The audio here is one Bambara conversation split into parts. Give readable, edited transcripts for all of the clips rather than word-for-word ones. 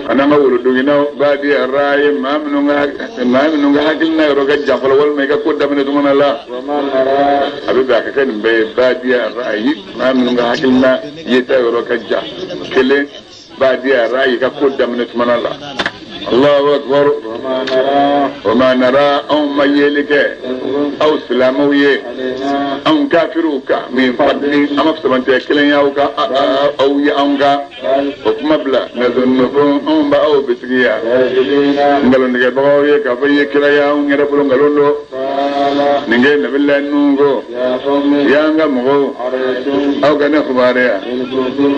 An'an ka wolodoginnaw badi rayi maa minnu ka hakilina yɔrɔ ka jan fɔlɔ walima i ka ko daminɛ tuma la a bɛ bɛn a ka kɛ nin bɛɛ ye badi rayi maa minnu ka hakilina yeta yɔrɔ ka jan kelen badi rayi ka ko daminɛ tuma la Allahu akbar wa ma nara anw ma yeli kɛ aw silamɛw ye anw kafiriw kan min fadli an ma fisamantiya kelen y'aw kan aw ye anw kan o kuma bila nazunnukum anw b'aw bisigiya nkalontigɛbagaw ye k'a fɔ i ye kira ye anw yɛrɛ bolo nkalon don nin kɛ nabila nuhu ko y'an ka mɔgɔw aw ka ne kibaruya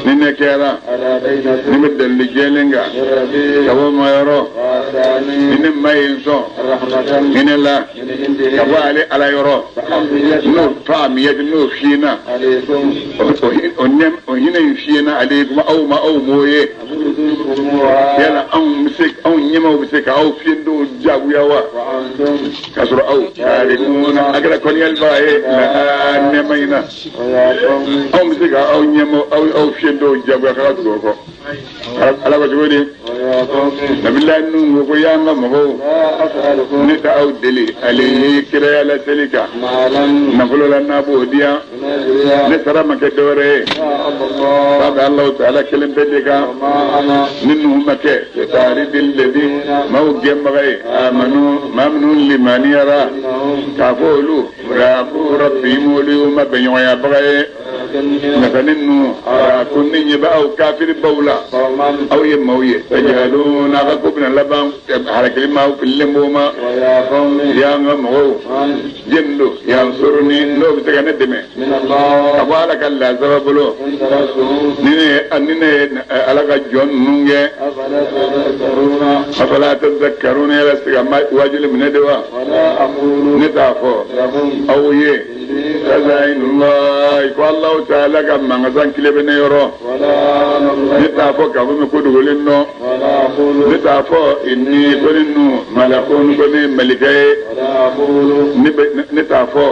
ni ne kɛra ni bɛ dalili jɛlen kan ka bɔ ma yɔrɔ ni ne ma ye n sɔn hinɛ la ka bɔ ale ala yɔrɔ n'o faamuyati n'o fiyena o hinɛ in fiyena aleykum aw ma aw m'o ye yala anw bɛ se anw ɲɛmaaw bɛ se ka aw fiyentɔw jagoya wa k'a sɔrɔ aw karihuna a kɛra kɔniyalibaga ye la nɛɛma in na anw bɛ se ka aw ɲɛmaaw aw fiyentɔw jagoya k'a ka tugu o kɔ ala ko cogo di nabila nuhu ko y'an ka mɔgɔw ne tɛ aw deli ale ye kiraya laseli kan nafolo la n'a b'o di yan ne sara ma kɛ dɔwɛrɛ ye f'a bɛ alahu taala kelen pe de kan ni nuhu ma kɛ taridil ladi maaw gɛnbaga ye amanu maa minnu limaniyara k'a fɔ olu mulaqu rabbihim olu y'u ma bɛnɲɔgɔnyabaga ye nka ne nuhu a ko ne ɲɛ bɛ aw kafiri baw la aw ye maaw ye tajahaluna a ka ko bɛna laban halakili ma aw fililen b'o ma y'an ka mɔgɔw jɛni don yansuruni n'o bɛ se ka ne dɛmɛ ka bɔ ala ka lazaba bolo ni ne ye ala ka jɔn ninnu gɛn afala tazakkaruna yala se ka waajuli minɛ de wa ne t'a fɔ aw ye khazainullah ko Allahu ta'ala ka mankasan kile bɛ ne yɔrɔ ne t'a fɔ k'a fɔ min ko dogolen dɔn ne t'a fɔ inni ko ne nuhu malakun ko ne ye malikɛ ye ne t'a fɔ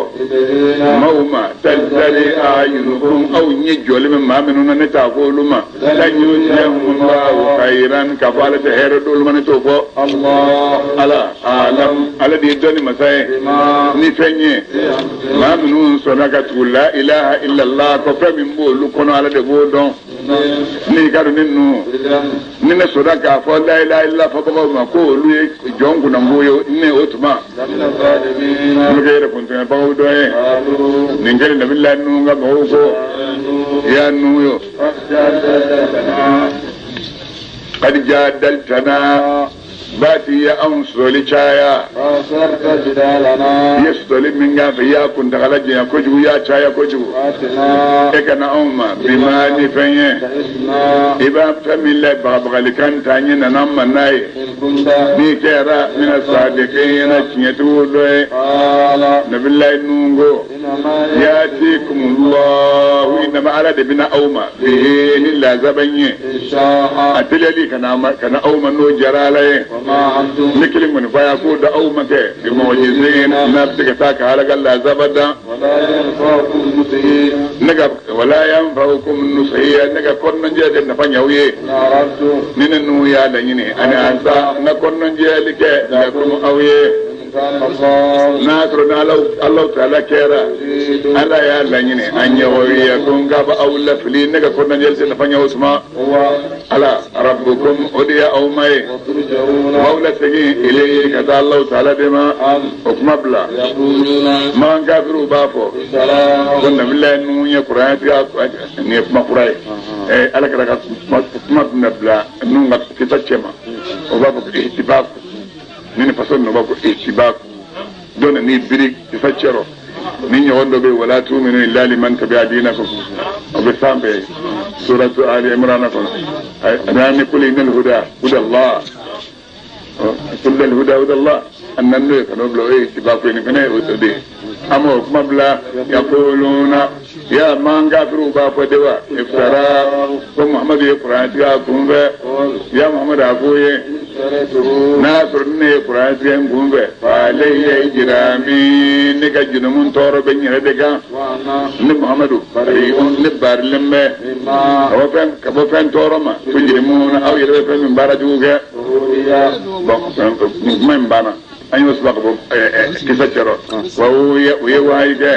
maaw ma tazdari ayunukum aw ɲɛ jɔlen bɛ maa minnu na ne t'a fɔ olu ma lan yutiyahumullahu khairan k'a fɔ ala tɛ hɛrɛ d'olu ma ne t'o fɔ ala alam ala de ye dɔnni masa ye ni fɛn ye maa minnu sɔnna ka tugu la ilaha illallah kɔ fɛn min b'olu kɔnɔ ala de b'o dɔn n'i ka don ne nuhu ni ne sɔnna k'a fɔ la ilaha illallah fɔbagaw ma ko olu ye jɔn kunnango ye ne o tuma n bɛ kɛ yɛrɛ kuntɔɲɔbagaw dɔ ye nin kɛlen nabila nuhu ka mɔgɔw ko ya nuhu yo qad jadaltana baati ye anw sɔsɔli caya i ye sɔsɔli min k'an fɛ i y'a kuntagala janya kojugu i y'a caya kojugu e ka na anw ma bima ni fɛn ye i b'a fɛn min la bagabagalikan ta ɲɛ nana an ma n'a ye n'i kɛra mina sadiqina tiɲɛtigiw dɔ ye nabilayi nuhu ko yatikumullahu innama ala de bɛna aw ma bihi ni lazaba in ye a teliyali ka na aw ma n'o diyara ala ye ne kelen kɔni fa y'a k'o da aw ma kɛ bi mu'jizin n'a bɛ se ka taa ka ala ka lazaba dan ne ka wala yanfa'ukum nusuhi ne ka kɔnɔnjɛya tɛ nafa ɲɛ aw ye ni ne nuhu y'a laɲini ani an sa n ka kɔnɔnjɛyali kɛ lakum aw ye n'a sɔrɔ ni Alahu taala kɛra ala y'a laɲini an yughwiyakum k'a bɛ aw lafili ne ka kɔnɔnajɛli tɛ nafa ɲɛ o tuma ala rabbukum o de ye aw ma ye aw lasegin ilayhi ka taa Alahu taala de ma o kuma bila makan kafiriw b'a fɔ ko nabilayi nuhu ye kuranɛ tigɛ nin ye kuma kura ye ala kɛra ka kuma bɛna bila nuhu ka kisa cɛ ma o b'a fɔ ko ihtibaku ni ni faso ninnu b'a fɔ ihtibaku dɔ nan'i biri kisa cɛrɔ ni ɲɔgɔn dɔ bɛ yen wala tu'minu illa liman tabi'a dinakum o bɛ sanfɛ suratu ali imran kɔnɔ a ni qul innal huda huda Allah qul al huda huda Allah an nan n'o ye ka n'o bila o ye ihtibaku ye nin fana ye o de ye an m'o kuma bila yaquluna ya man kafiriw b'a fɔ de wa iftara ko muhamadu ye kuranɛ tigɛ a kun fɛ ya muhamadu a k'o ye n'a y'a sɔrɔ ne ye kuranɛ tigɛ n kun fɛ fa alayya ijrami ne ka junumu tɔɔrɔ bɛ n yɛrɛ de kan. Ne Muhammadu ne baarilen bɛ ka bɔ fɛn tɔɔrɔ ma tujrimuna aw yɛrɛ bɛ fɛn min baara jugu kɛ. Bon nin kuma in banna an y'o sɔrɔ ka bɔ kisa cɛrɔ wa u ye wahayi kɛ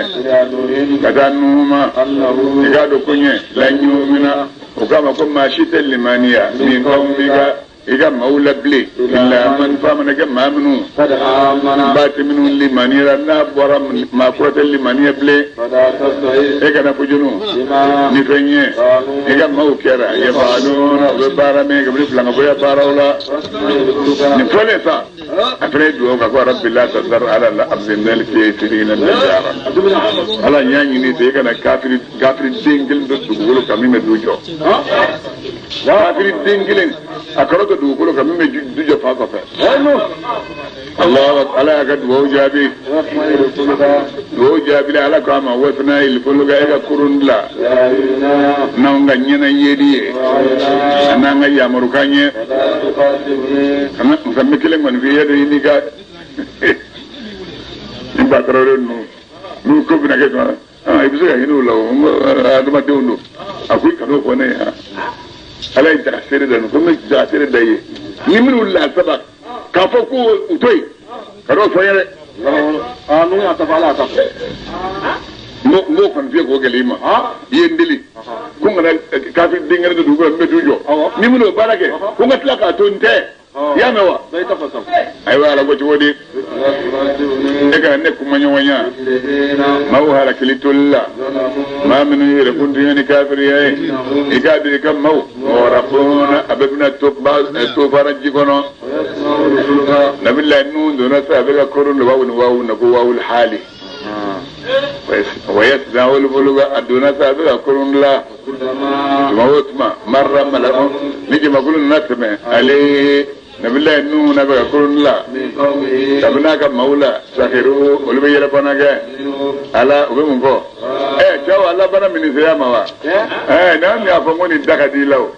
ka taa Nuhu ma i k'a dɔn ko ɲɛ lan yumina o k'a ma ko maa si tɛ limaniya min qawmika i ka maaw la bilen illa man fa mana kɛ maa minnu baati minnu limaniyara n'a bɔra maa kura tɛ limaniya bilen e kana fujunu ni fɛn ye i ka maaw kɛra yafaluna u bɛ baara min kɛ kabini filankafoya baaraw la nin fɔlen sa a fana ye dugawu kɛ ko rabbi la tazar ala la ardi minal kafirina dayyara ala n y'a ɲini fɛ i kana kafiri den kelen to dugukolo kan min bɛ du jɔ kafiri den kelen a kɔrɔ to dugukolo kan min bɛ du jɔ fa kɔfɛ. Allah ala y'a ka dugawu jaabi dugawu jaabila ala ko a ma wasana ilfuluka e ka kurun dilan n'anw ka ɲɛna yeli ye a n'an ka yamarukan ye nka n bɛ kelen kɔni f'i ye dɛ i n'i ka ni ba tarawele ninnu n'u ko bɛna kɛ tuma i bɛ se ka hinɛ u la o adamadenw don a ko i kan'o fɔ ne ye ala ye daga seere da ko n bɛ daga seere da i ye ni minnu la saba k'a fɔ ko u to yen ka n'o fɔ n ye dɛ. N b'o kɔni f'i ye k'o gɛlɛya i ma i ye n deli ko n kana kafiri den kelen to dugu kɔnɔ n bɛ du jɔ ni minnu y'o baara kɛ ko n ka tila k'a to n tɛ i y'a mɛn wa. Ayiwa ala ko cogo di e kana ne kumaɲɔgɔnya maaw halakili toli la maa minnu yɛrɛ kun tun ye ni kafiriya ye i k'a dɔn i ka maaw mɔgɔrafona a bɛɛ bɛna to fara ji kɔnɔ nabilayi Nuhu donna sa a bɛ ka kurun don wawu ni wawu na ko wawul hali wa yasna'ul fuluka a donna sa a bɛ ka kurun dilan tuma o tuma marra mala'un ni jamakulu nana tɛmɛ ale nabilayi Nuhu n'a bɛ ka kurun dilan kabini a ka maaw la sahiru olu bɛ yɛlɛfana kɛ ala u bɛ mun fɔ cɛw ala bana minisiriya ma wa n'an y'a fɔ ko nin da ka di i la o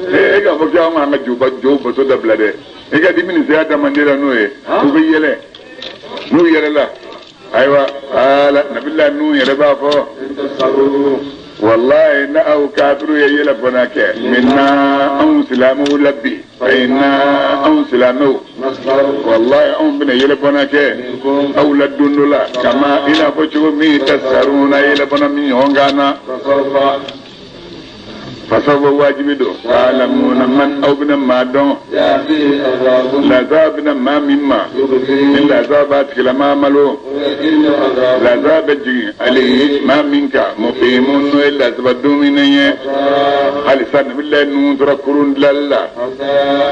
e k'a fɔ k'anw k'an ka jow bato dabila dɛ i ka di minisiriya da man di la n'o ye u bɛ yɛlɛ n'u yɛlɛla ayiwa ala nabilayi Nuhu yɛrɛ b'a fɔ wallahi na aw kafiru ye yɛlɛfana kɛ minna anw silamɛw la bi fa inna anw silamɛw wallahi anw bɛna yɛlɛfana kɛ aw la don dɔ la kama i n'a fɔ cogo min tasaruna yɛlɛfana min ɲɔgɔn kan na fasawo wajibi don alamuna man aw bɛna maa dɔn lazaba bɛna maa min ma ni lazaba b'a tigilama malo lazaba bɛ jigin ale ye maa min kan muqimun n'o ye lazaba dumuni ye halisa nabilayi Nuhu tora kurun dilanli la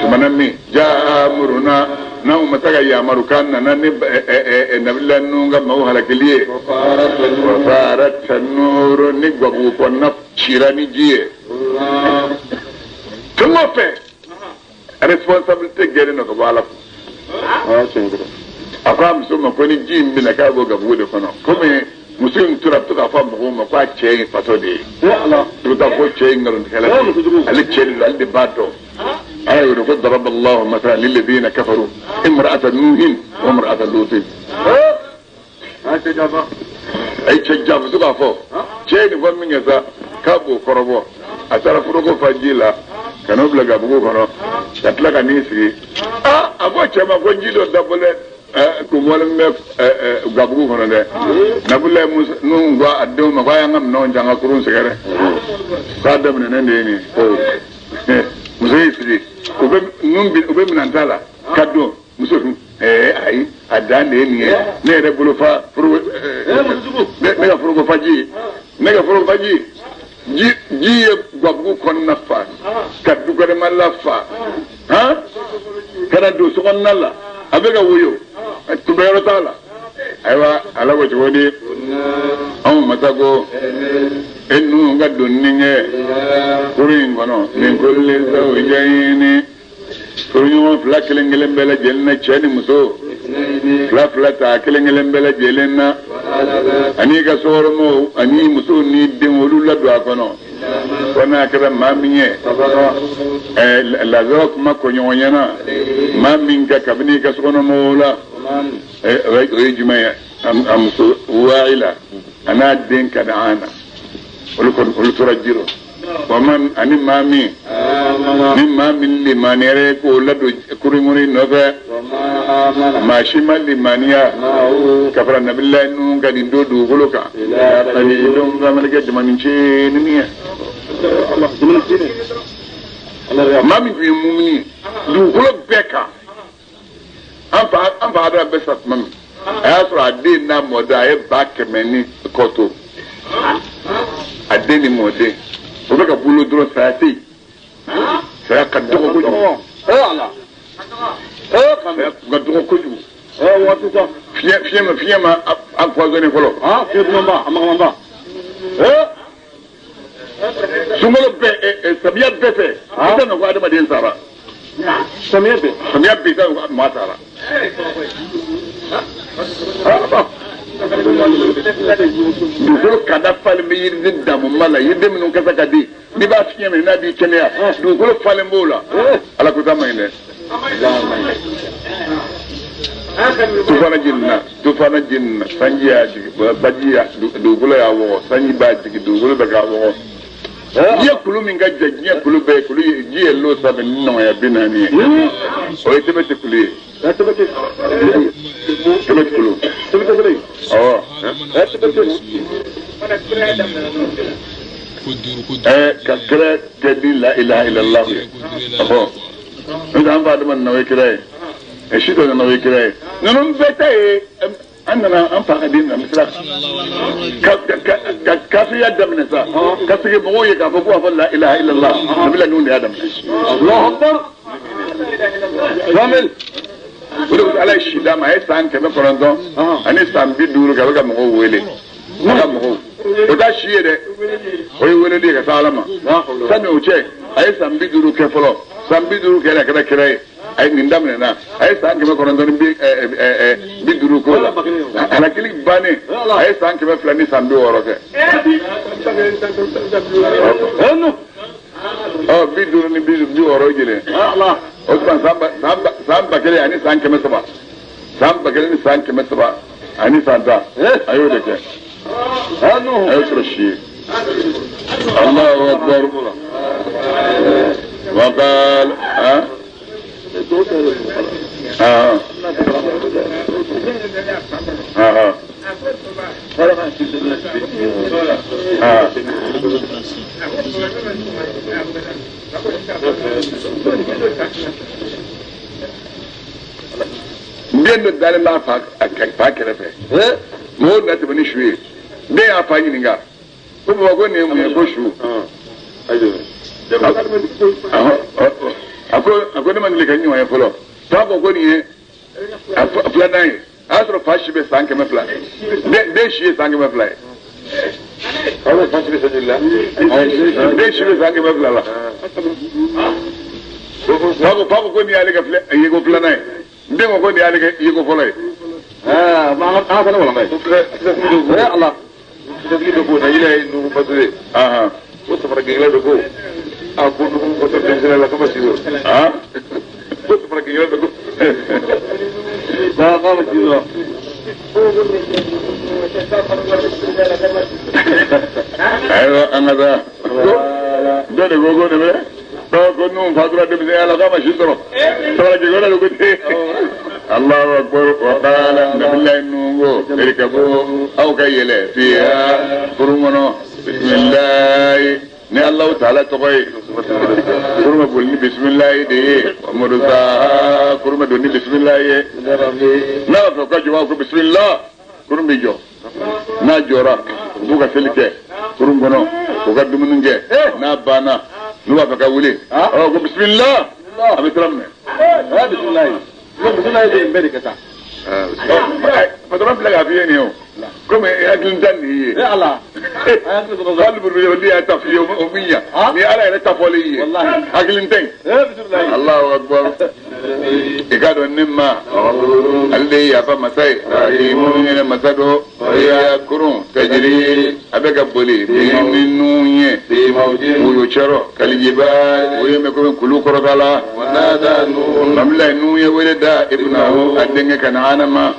tumana min jaa amuruna n'anw ma se ka yamarukan nana ni nabilayi Nuhu ka maaw halakili ye wa farat tanuru ni gabugu kɔnɔna cira ni ji ye fɛn o fɛn responsabilité gɛrɛ nɔ ka bɔ ala kun a ko a muso ma ko ni ji in bɛna k'a bɔ gabugu de kɔnɔ komi muso in tora to k'a fɔ mɔgɔw ma ko a cɛ ye fatɔ de ye i bɛ taa ko cɛ ye nkalontigɛla de ye ale cɛ de don ale de b'a dɔn ala y'o de ko daraba Allahu masalan lilladina kafaru imra'ata nuhin wa imra'ata lutin a ye cɛ janfa to k'a fɔ cɛ ye nin fɔ min kɛ sa k'a b'o kɔrɔbɔ a taara foroko fa ji la ka n'o bila gabugu kɔnɔ ka tila ka n'i sigi a ko cɛ ma ko ji dɔ dabɔlen kun bɔlen bɛ gabugu kɔnɔ dɛ nabilayi Musa Nuhu ko a denw ma ko a y'an ka minɛnw cɛ an ka kurun sɛgɛrɛ k'a daminɛnen de ye nin ye muso y'i sigi u bɛ minɛn ta la ka don muso dun ayi a dan de ye nin ye ne yɛrɛ bolo fa foroko ne ka foroko faji ne ka foroko faji ji ye gabugu kɔnɔna fa ka dukɛnɛma la fa han ka na don sokɔnɔna la a bɛ ka woyo tunbɛyɔrɔ t'a la ayiwa ala ko cogo di anw masa ko e ninnu ka donni kɛ kurun in kɔnɔ min kulli zawjayni furuɲɔgɔn fila kelen kelen bɛɛ lajɛlen na cɛ ni muso fila fila ta kelen kelen bɛɛ lajɛlen na ani ka sokɔnɔmɔgɔw ani musow ni denw olu ladon a kɔnɔ fo n'a kɛra maa min ye lazara kuma kɔɲɔgɔn ɲɛna maa min ka kabini i ka sokɔnɔmɔgɔw la o ye jumɛn ye a muso waayila A n'a den Kanaana olu tora ji rɔ. Waman ani maa min ni maa min limaniyara k'o ladon kurun nɔfɛ maa si ma limaniya ka fara nabilayi ninnu kan nin don dugukolo kan ayi don bamankɛ jamana cɛnin ye maa min tun ye mumuni ye dugukolo bɛɛ kan an fa Adama bɛ sa tuma min a y'a sɔrɔ a den n'a mɔden a ye 100,000 ni kɔ to a den ni mɔden o bɛ ka bolo dɔrɔn saya tɛ yen saya ka dɔgɔ kojugu saya ka dɔgɔ kojugu fiɲɛ ma empoisonné fɔlɔ sunkalo bɛɛ samiya bɛɛ fɛ i t'a mɛn ko adamaden sara samiya bɛɛ i t'a mɛn ko maa sara dugukolo kada falen bɛ yiriden damuma la yiriden minnu kasa ka di n'i b'a fiɲɛ minɛ n'a b'i kɛnɛya dugukolo falen b'o la ala ko t'a ma ɲi dɛ tufana jiginna sanji y'a jigin baji y'a dugukolo y'a wɔgɔ sanji b'a jigin dugukolo bɛ k'a wɔgɔ diɲɛ kulu min ka jan diɲɛ kulu bɛɛ kulu ye ji ye lo sanfɛ ni nɔgɔya 40 ye o ye tɛmɛ tɛ kulu ye tɛmɛ tɛ kulu awɔ ka kira kɛ ni la ilaha illallah ye ɔhɔ n'o tɛ an fa Adama nana o ye kira ye si dɔ nana o ye kira ye ninnu bɛɛ ta ye an nana an fa ka den na misira ka kafiriya daminɛ sa ka sigi mɔgɔw ye k'a fɔ ko a fɔ la ilaha illallah nabila ninnu de y'a daminɛ. O de ko ala ye si d'a ma a ye san 950 kɛ a bɛ ka mɔgɔw wele a ka mɔgɔw o t'a si ye dɛ o ye weleli ye ka taa ala ma sani o cɛ a ye san 50 kɛ fɔlɔ san 50 kɛra a kɛra kira ye a ye nin daminɛ na a ye san 950 k'o la halakili bannen a ye san 260 kɛ ɔ 50 ni 60 jelen o tuma san 1000 ani san 300 san 1000 ni san 300 ani san 10 a y'o de kɛ a y'o sɔrɔ si ye Allahu akbar wa qala den dɔ dalen b'a fa kɛrɛfɛ mɔgɔw nana tɛmɛ ni su ye den y'a fa ɲininka ko baba ko nin ye mun ye ko su a ko ne ma deli ka ɲɔgɔn ye fɔlɔ fa ko ko nin ye a filanan ye a y'a sɔrɔ fa si bɛ san 200 den si ye san 200 ye den si bɛ san 200 la fa ko ko nin y'ale ka yeko filanan ye den ko ko nin y'ale ka yeko fɔlɔ ye. Ayiwa an ka taa dɔ de ko ko nin bɛ ko n'u fatura denmisɛnya la k'a ma si sɔrɔ sabarajɛkɛla de ko ten Allahu akbar wa qala nabilayi nuhu ko irkabu aw ka yɛlɛ fiha kurun kɔnɔ bisimilayi ni Alahu taala tɔgɔ ye kurun bɛ boli ni bisimilayi de ye murusa kurun bɛ don ni bisimilayi ye n'a b'a fɛ ka jɔ ko bisimila kurun bɛ jɔ n'a jɔra u b'u ka seli kɛ kurun kɔnɔ u ka dumuni kɛ n'a banna n'u b'a fɛ ka wuli ɔ ko bisimila a bɛ sira minɛ. Patɔrɔn filɛ k'a f'i ye nin ye o komi hakili tɛ nin ye. Hali buruburu y'a ta f'i ye o min ɲa ni Ala yɛrɛ ta fɔlen ye hakili tɛ yen. Allahu akbar. I ka dɔn ne ma ale de ye yafa masa ye rahimu yɛrɛ masa dɔ ya kurun tajiri a bɛ ka boli ni nun ye woyo cɛrɔ kalijiba o ye mɛ komi kulu kɔrɔta la nabila nun ye wele da ibnahu a denkɛ Kanaana ma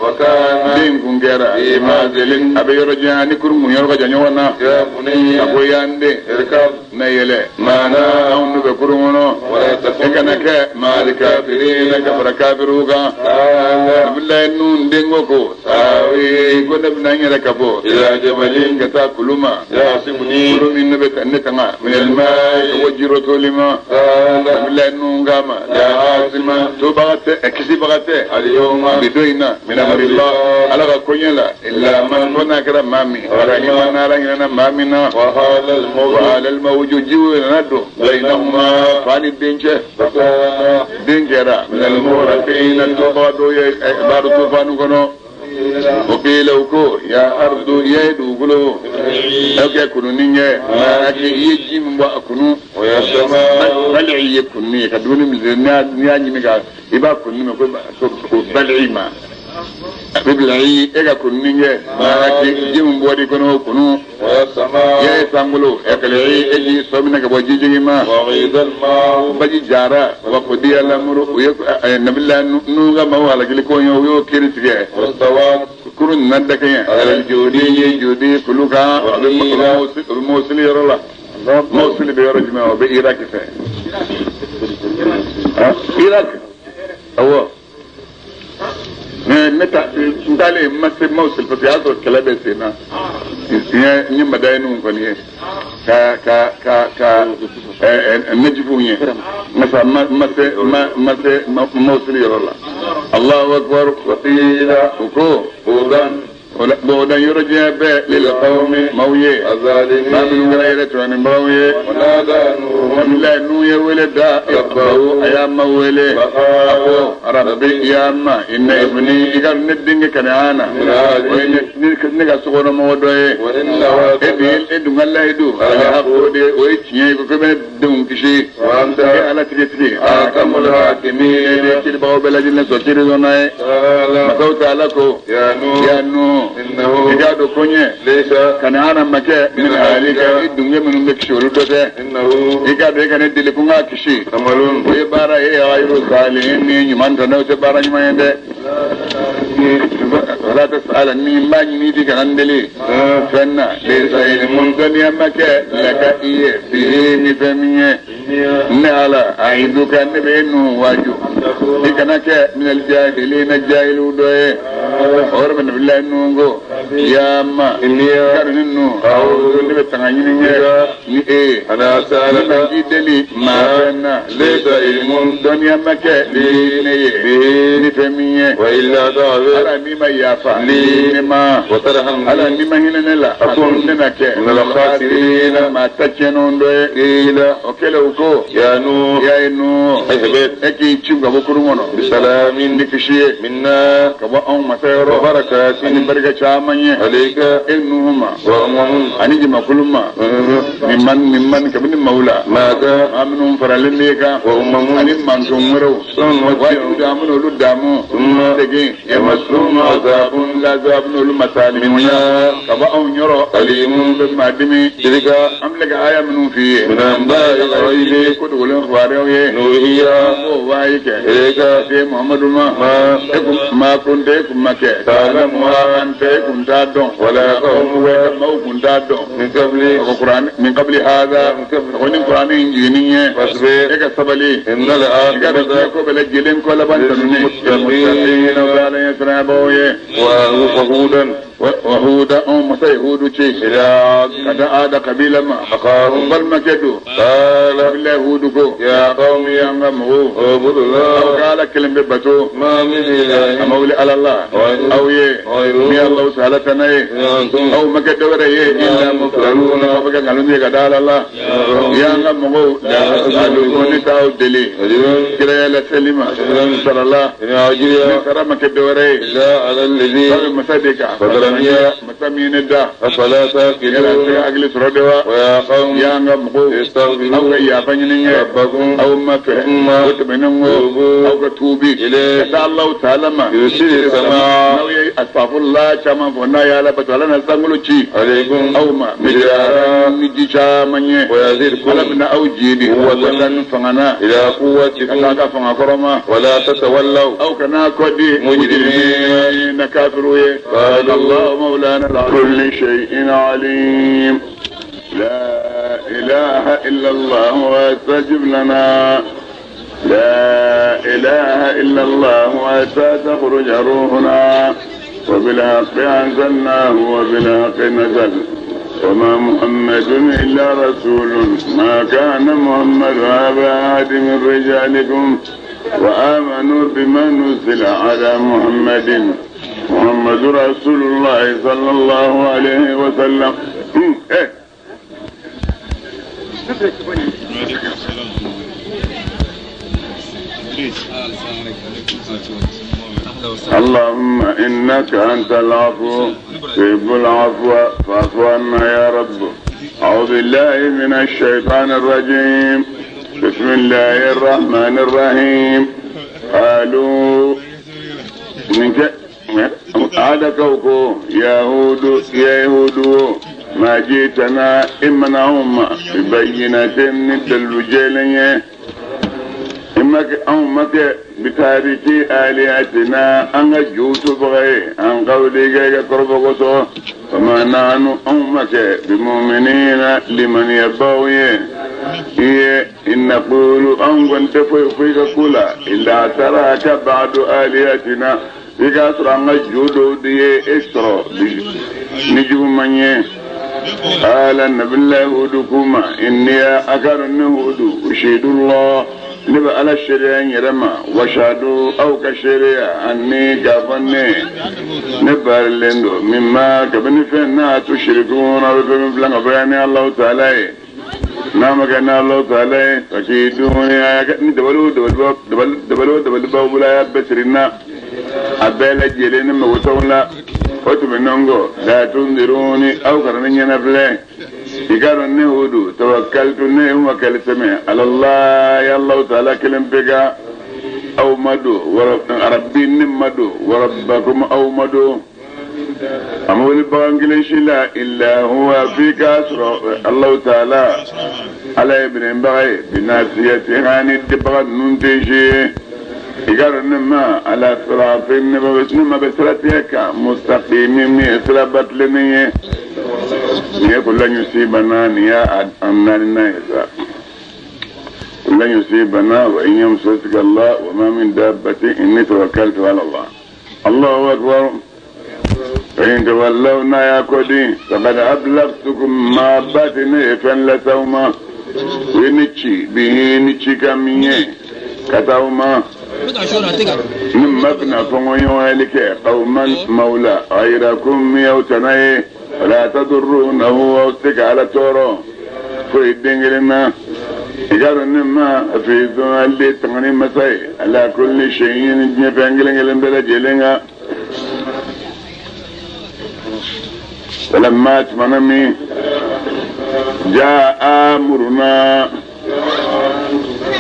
den kun kɛra a bɛ yɔrɔ jan ni kurun kun yɔrɔ ka jan ɲɔgɔn na a ko y'an den na yɛlɛ maana anw n'u bɛ kurun kɔnɔ e kana kɛ maali kafirina ka fara kafiriw kan nabila nun den ko ko ne bɛna n yɛrɛ ka bɔ ka taa kulu ma kulu min ne bɛ ne tanga minɛlima ka bɔ jirotoli ma nabila nun k'a ma tobaga tɛ kisibaga tɛ bi don in na min amrillah ala ka koɲɛ la illa man fo n'a kɛra maa min rahima n'ala hinɛna maa min na wahala almawju jiw nana don bainahuma fa ni den cɛ den kɛra minal mughraqina tobaga dɔw ye baara tufanu kɔnɔ o qila ko ya ardu ye dugukolo aw kɛ kununi ye maa kɛ i ye ji min bɔ a kunu bali ye kununi ye ka dumuni min n'i y'a ɲimi ka i b'a kununi mɛn ko bali ma a bɛ bila i e ka kununi kɛ maa kɛ ji min bɔr'i kɔnɔ o kunu ye sankolo ɛkɛlɛ e ji sɔ minɛ ka bɔ jijigi ma baji jara wa kodiya lamuru u ye nabila nu ka maaw halakili ko ye u y'o kiiri tigɛ kurun nana dakɛɲɛ jodi ye jodi kulu kan a bɛ Mosili yɔrɔ la Mosili bɛ yɔrɔ jumɛn o bɛ Iraki fɛ Iraki awɔ ne ta n taalen n ma se Mosili parce que y'a sɔrɔ kɛlɛ bɛ sen na n ye madayiniw kɔni ye ka ka ka ka najibuw ye nka ma se Mosili yɔrɔ la Allahu akbar wa qila u ko bɔdan yɔrɔ diɲɛ bɛɛ lil qawmi maaw ye maa minnu kɛra yɛrɛ tɔɲɔnibagaw ye nabila nu ye wele da rabbahu a y'a ma wele a ko rabbi ya ma inna ibni i ka ne denkɛ Kanaana o ye ne ka sokɔnɔmɔgɔ dɔ ye e dun ka layidu alhaqu de o ye tiɲɛ ye ko bɛ ne denw kisi e ala tigi tigi ahkamul hakimin ne kiribagaw bɛɛ lajɛlen sɔn kiri dɔnna ye masaw ta ala ko ya nu i k'a dɔn ko ɲɛ Kanaana ma kɛ min ahlika i dunge minnu bɛ kisi olu dɔ tɛ i k'a dɔn e ka ne deli ko n k'a kisi o ye baara ye ghayru salihin ni ɲuman tɛ n'o tɛ baara ɲuman ye dɛ wala tas'alni n b'a ɲini i kana n deli fɛn na laysa ilmun dɔnniya ma kɛ laka i ye bihi ni fɛn min ye ne ala a'iduka ne bɛ e nu waaju i kana kɛ minal jahilina jahiliw dɔ ye o yɔrɔ bɛ nabila nu ko ya ma kari ni nu ne bɛ tanga ɲini ɲɛ ni e ye ne ma k'i deli maa fɛn na dɔnniya ma kɛ ne ye ni fɛn min ye ala n'i ma yafa ne ma ala n'i ma hinɛ ne la ne na kɛ maa ta tiɲɛnenw dɔ ye o kɛlen u ko ya ye nu e k'i ci ka bɔ kurun kɔnɔ ni kisi ye ka bɔ anw masa yɔrɔ ani barika caman ye e Nuhu ma ani jamakulu ma min kabini maaw la maa minnu faralen b'e kan ani manton wɛrɛw wajibi da an bɛna olu daamu segin yamassuhum azabun lazabun olu masalimuya ka bɔ anw yɔrɔ alimun bɛ maa dimi an filɛ ka aya minnu f'i ye ko dogolen kibaruyaw ye an b'o wahayi kɛ se Muhamadu ma e kun maa kun tɛ e kun ma kɛ an tɛ e kun t'a dɔn maaw kun t'a dɔn min qabli hadha ko ni Kurani in jiginni ye e ka sabali i ka dɔn diɲɛ ko bɛɛ lajɛlen ko laban tanuni muttaqina o bɛ ala ɲɛsiranbagaw ye wahuda anw masa yahudu ci ka da ada kabila ma balimakɛ don kabila yahudu ko an ka mɔgɔw aw ka ala kelen bɛ bato a ma wuli ala la aw ye min Alahu taala tana ye aw ma kɛ dɔwɛrɛ ye illa muftaruna aw bɛ kɛ nkalon ye ka da ala la y'an ka mɔgɔw ko ne t'aw deli kiraya laseli ma sarala ni sara ma kɛ dɔwɛrɛ ye aw bɛ masa de kan Masa min ye ne da. أفلا Yala an tɛ تعقلون hakili sɔrɔ de wa? ويا قوم Y'an ka mɔgɔw aw استغفروا ka yafa ɲini ye. ربكم Aw ma fɛ. ثم O tɛmɛnen kɔ توبوا aw ka tuubi. إليه Ka taa Alahu taala ma. يرسل السماء N'aw ye asafurula caman fɔ n'a ye Ala bato Ala na sankolo ci. عليكم Aw ma مدرارا ni ji caman ye. Ala ويزدكم bɛna aw jidi. قوة Watan fanga na. إلى Ka taa قوتكم ka fanga kɔrɔ ma. ولا تتولوا Aw kana kɔ di. مجرمين na kafiru ye. قالوا الله مولانا كل شيء عليم لا إله إلا الله واستجب لنا لا إله إلا الله حتى تخرج روحنا وبالحق أنزلناه وبالحق نزل وما محمد إلا رسول ما كان محمد أبا أحد من رجالكم وآمنوا بما نزل على محمد محمد رسول الله صلى الله عليه وسلم. إيه. اللهم إنك أنت العفو تحب العفو فاعف عنا يا رب. أعوذ بالله من الشيطان الرجيم. بسم الله الرحمن الرحيم. قالوا منك هذا كوكو يهود يا يهود ما جئتنا إمنا هم ببينة ندل إما بتاريخ آلهتنا أن جوت بغي أن قولي قرب فما نحن أمك بمؤمنين لمن يبوي إن نقول أن كنت فيك كلا إلا تراك بعد آلهتنا بكسر أن جودو دي إسترو نجوم من قال النبي الله هودكما إني أكر النهود أشهد الله نبقى على الشريعة يرمى وشهدوا أو كشريعة أني كافني نبقى اللندو مما كبني فينا تشركون أو بلان بياني الله تعالى نعم كان الله تعالى فكيدوني دبلو دبلو دبلو دبلو بولا بسرنا أبلا جيلين موتونا وتمنونغو لا تنذروني أو كرني نفلي يقالوا النهود توكلت النهم وكلتمي على الله يا الله تعالى كلم بك أو مدو وربي نمدو وربكم أو مدو أمول بانجلش لا إلا هو في كسر الله تعالى على ابن بغي بناسيته عن الدبغ ننتجي يقالوا النما على صراط النما بسرتك مستقيم من سربت لنيه يقول لن يصيبنا نيا أمننا يسا لن يصيبنا وإن يمسسك الله وما من دابة إني توكلت على الله. الله أكبر. فإن تولونا يا كودي فقد أبلغتكم ما باتني فلسوما ونشي به نشي كمية كتاوما مما بنا فنغيو قوما مولى غيركم يوتنيه ولا تضرونه وستك على تورو في الدنجلنا قالوا إنما في ذو اللي تغني مساي على كل شيء نفنجلن بلجلنا فلما تمنمي جاء أمرنا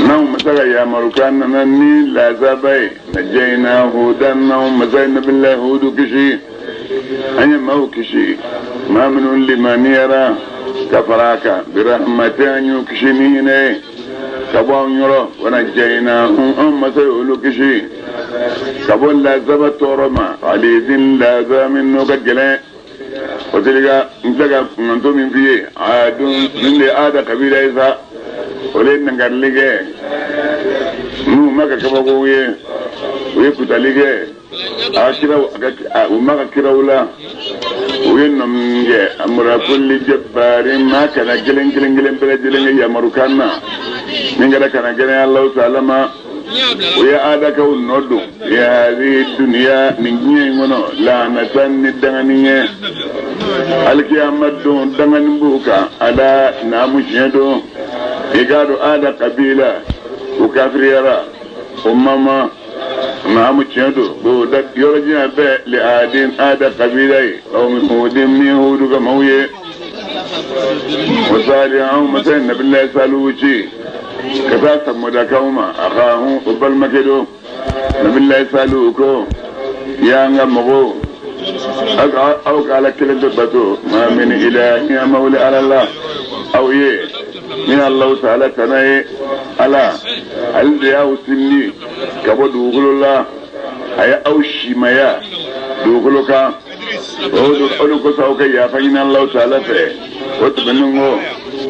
نوم مساء يا مركان نني لا زبي نجينا هودا نوم مساء بالله هود كشي أنا موكشي ما من لمن يرى كفراك برحمة أن يكشنين كبون يرى ونجيناهم أم سيولكشي كبون لا زبط رما علي لا زامن نكجلا وتلك انتك من فيه عاد من عاد قبيلة إذا ولين نقرلك نو ما كبقوية ويكتلك وما كراولا وين أمر كل جبار ما كان جلن جلن جلن بلا جلن يا مروكانا من قال كان جلن الله تعالى ما ويا آدك ونودو يا هذه الدنيا من جنيه لا نتن الدنيا القيامة دون دمن بوكا على ناموس يدو يقالوا آدى قبيلة وكافريرا وماما Naamu tiɲɛ don o da yɔrɔ jan bɛɛ li aadin aada kabila ye aw min hudin min hudu ka maaw ye wa sali anw masa nabilayi salihu ci ka taa samudakaw ma a ka hun o balimakɛ don nabilayi salihu ko y'an ka mɔgɔw aw ka ala kelen bɛ bato maa min ilahi a ma wuli ala la aw ye ni Alahu taala tana ye ala ale de y'aw sindi ka bɔ dugukolo la a ye aw simaya dugukolo kan o de kosɔn aw ka yafa ɲini Alahu taala fɛ o tɛmɛnen kɔ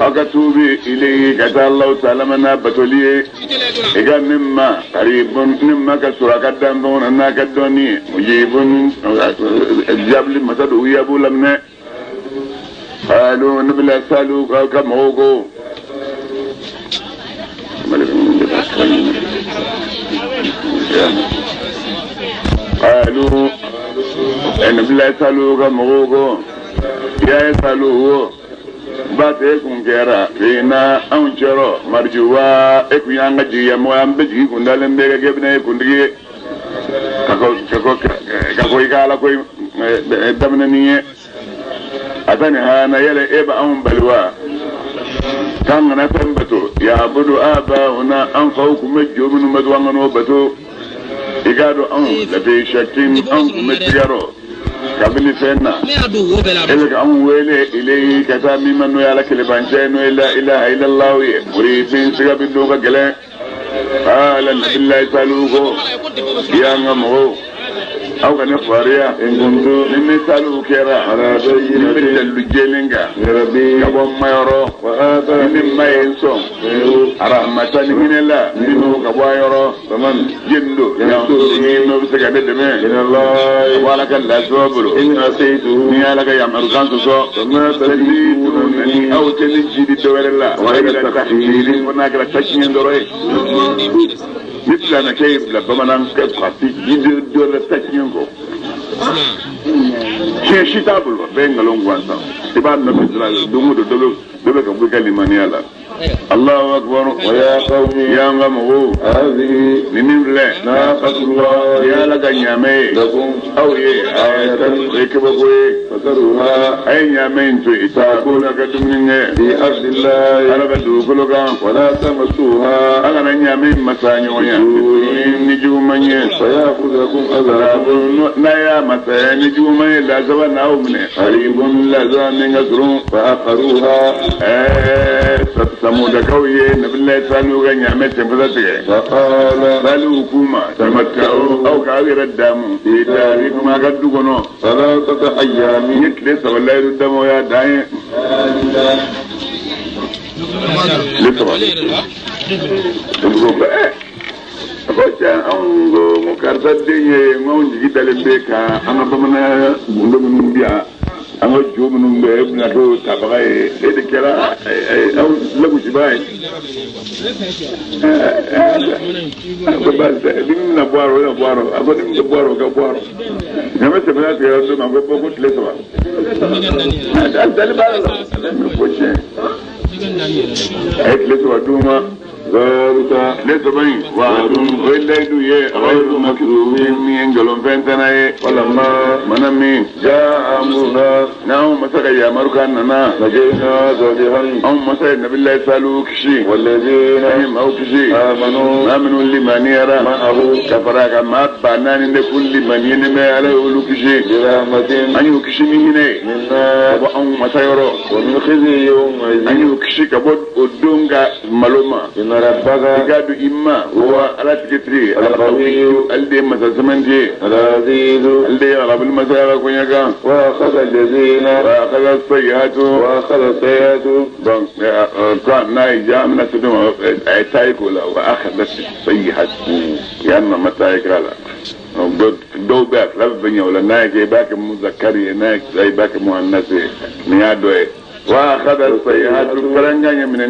aw ka tuubi ilayhi ka taa Alahu taala ma n'a batoli ye i ka min ma qaribun min ma ka sɔrɔ a ka danfɛnw na n'a ka dɔnni ye mujibun jaabili masa don yabu laminɛ qalu nabila salu ka mɔgɔw ko qalu nabila salu ka mɔgɔw ko ya salu wo ba tɛ kun kɛra fina anw cɛrɔ marijuwa e kun y'an ka jigiya mɔgɔ an bɛ jigi kun dalen bɛ ka kɛ bɛna ye kuntigi ye ka ko i ka ala ko daminɛ ni ye a ta ni hana yɛlɛ e bɛ anw bali wa k'an kana fɛn bato yaabudu abauna an faw kun bɛ jo minnu bato an kan'o bato i k'a dɔn anw lafi shakin anw kun bɛ sigarɔ kabini fɛn na e bɛ ka anw wele ilayhi ka taa min ma n'o ye ala kelebancɛ n'o ye la ilaha illallah ye muribin siga bɛ don ka gɛlɛn qala nabilayi salihu ko y'an ka mɔgɔw aw ka ne fariya ni ne salihu kɛra ni bɛ dalilu jɛlen kan ka bɔ mayɔrɔ ni ne ma ye n sɔn aramata ni hinɛ la minnu ka bɔ a yɔrɔ jeni don n'o bɛ se ka ne dɛmɛ ka bɔ ala ka lafiya bolo ni ala ka yamarukan sɔsɔ ni aw tɛ ne jidi dɔ wɛrɛ la fo n'a kɛra tasiɲɛ dɔrɔn ye ni filanakɛ y'i bila bamanankɛ ka jidi dɔ wɛrɛ tasiɲɛ kɔ tiɲɛ si t'a bolo a bɛɛ ye nkalon gansan i b'a nɔfɛ sira la don o don dɔ bɛ ka bɔ i ka limaniya la Allahu akbar wa ya qawmi y'an ka mɔgɔw ni min filɛ naqatullah ya ala ka ɲaamɛ ye aw ye ayatan o ye kabako ye a ye ɲaamɛ in to yen taa ko la ka dumuni kɛ fi ardillahi ala ka dugukolo kan wala tamassuha a kana ɲaamɛ in masa ɲɔgɔnya ni juguman ye fayakhudhukum adhabun n'a y'a masaya ni juguman ye lasaba n'aw minɛ qaribun lasaba min ka surun fa aqaruha samudakaw ye nabilayi salihu ka ɲaamɛ senfasa tigɛ salihu k'u ma tamatta'u aw k'aw yɛrɛ daamu fi darikum a ka du kɔnɔ salasata ayyami n ye tile saba layidu dama o y'a dan ye tile saba a ko cɛ anw ko n ko karisa den ye n ko anw jigi dalen bɛ kan an ka bamananya gundo minnu bi yan an ka jo minnu bɛ e bɛna k'o tabaga ye e de kɛra anw lagosibaga ye a ko baasi tɛ ni min bɛna bɔ a rɔ o bɛna bɔ a rɔ a ko ni min tɛ bɔ a rɔ o ka bɔ a rɔ ɲamɛ tɛmɛna tigɛra don min a ko bɔ ko tile saba a dali b'a la ale bɛ ko tiɲɛ a ye tile saba d'u ma tile saba in wa'adun o ye layidu ye ghayru makdhubin min ye nkalonfɛn tana ye falamma mana min jaa amruna n'anw masa ka yamaru kan nana najayna salihan anw masa ye nabilayi salihu kisi walladhina an ye maaw kisi amanu maa minnu limaniyara ma'ahu ka fara a kan maa ba naani de kun limaniyalen bɛ ala y'olu kisi birahmatin an y'u kisi ni hinɛ ye minna ka bɔ anw masa yɔrɔ wa min khizyi yawma'idhin an y'u kisi ka bɔ o don ka malo ma inna rabbaka i k'a dɔn i ma wa ala tigi tigi al-qawiyyu ale de ye masa sɛmɛnti ye al-azizu ale de ye arabuli masaya ka koɲɛ kan wa akhadha alladhina wa akhadha sayyi'atu wa akhadha sayyi'atu donc quand n'a ye ja an bɛna se dɔ ma a ye tayi k'o la wa akhadha sayyi'atu yan ma ma tayi k'a la dɔw bɛ a fila bɛɛ ɲɛ o la n'a ye kɛ i b'a kɛ muzakari ye n'a ye kɛ i b'a kɛ muhannasi ye nin y'a dɔ ye وأخذ الصيحات فرنجا من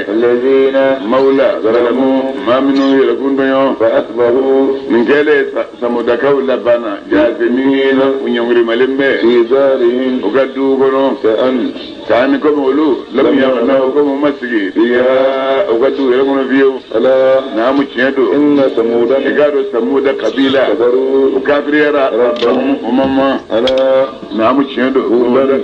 الذين مولى ظلموا ما منو يلكون دنيا فأصبحوا من كله سمودكاو لبانا جاثمين ونيونغري مالمبي في دارهم وقدو كنو كأن K'an komi olu lam yaghnaw komi u ma sigi fiha u ka du yɛrɛ kɔnɔ fiyewu. ألا Naamu tiɲɛ don. إن ثمودا I k'a dɔn Samuda kabila كفروا u kafiriyara ربهم u ma ma. ألا Naamu tiɲɛ don.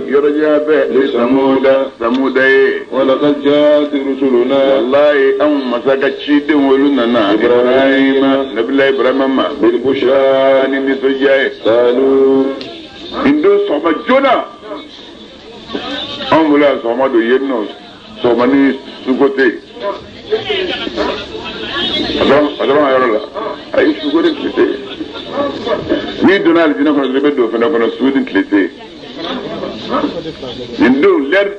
Yɔrɔ jan bɛɛ li Samuda Samuda ye. ولقد جاءت رسلنا Walayi anw masa ka ciden olu nana Ibrahima. Nabila Ibrahima ma بالبشرى ni nisɔndiya ye. قالوا Nin don sɔgɔma joona anw bolo yan sɔgɔma don yen nɔ sɔgɔma ni suko tɛ yen. A dɔrɔn a yɔrɔ la ayi suko ni tile tɛ yen. N'i donna alijinɛ kɔnɔ dɔrɔn i bɛ don fɛnɛ kɔnɔ su ni tile tɛ yen. Nin don lɛri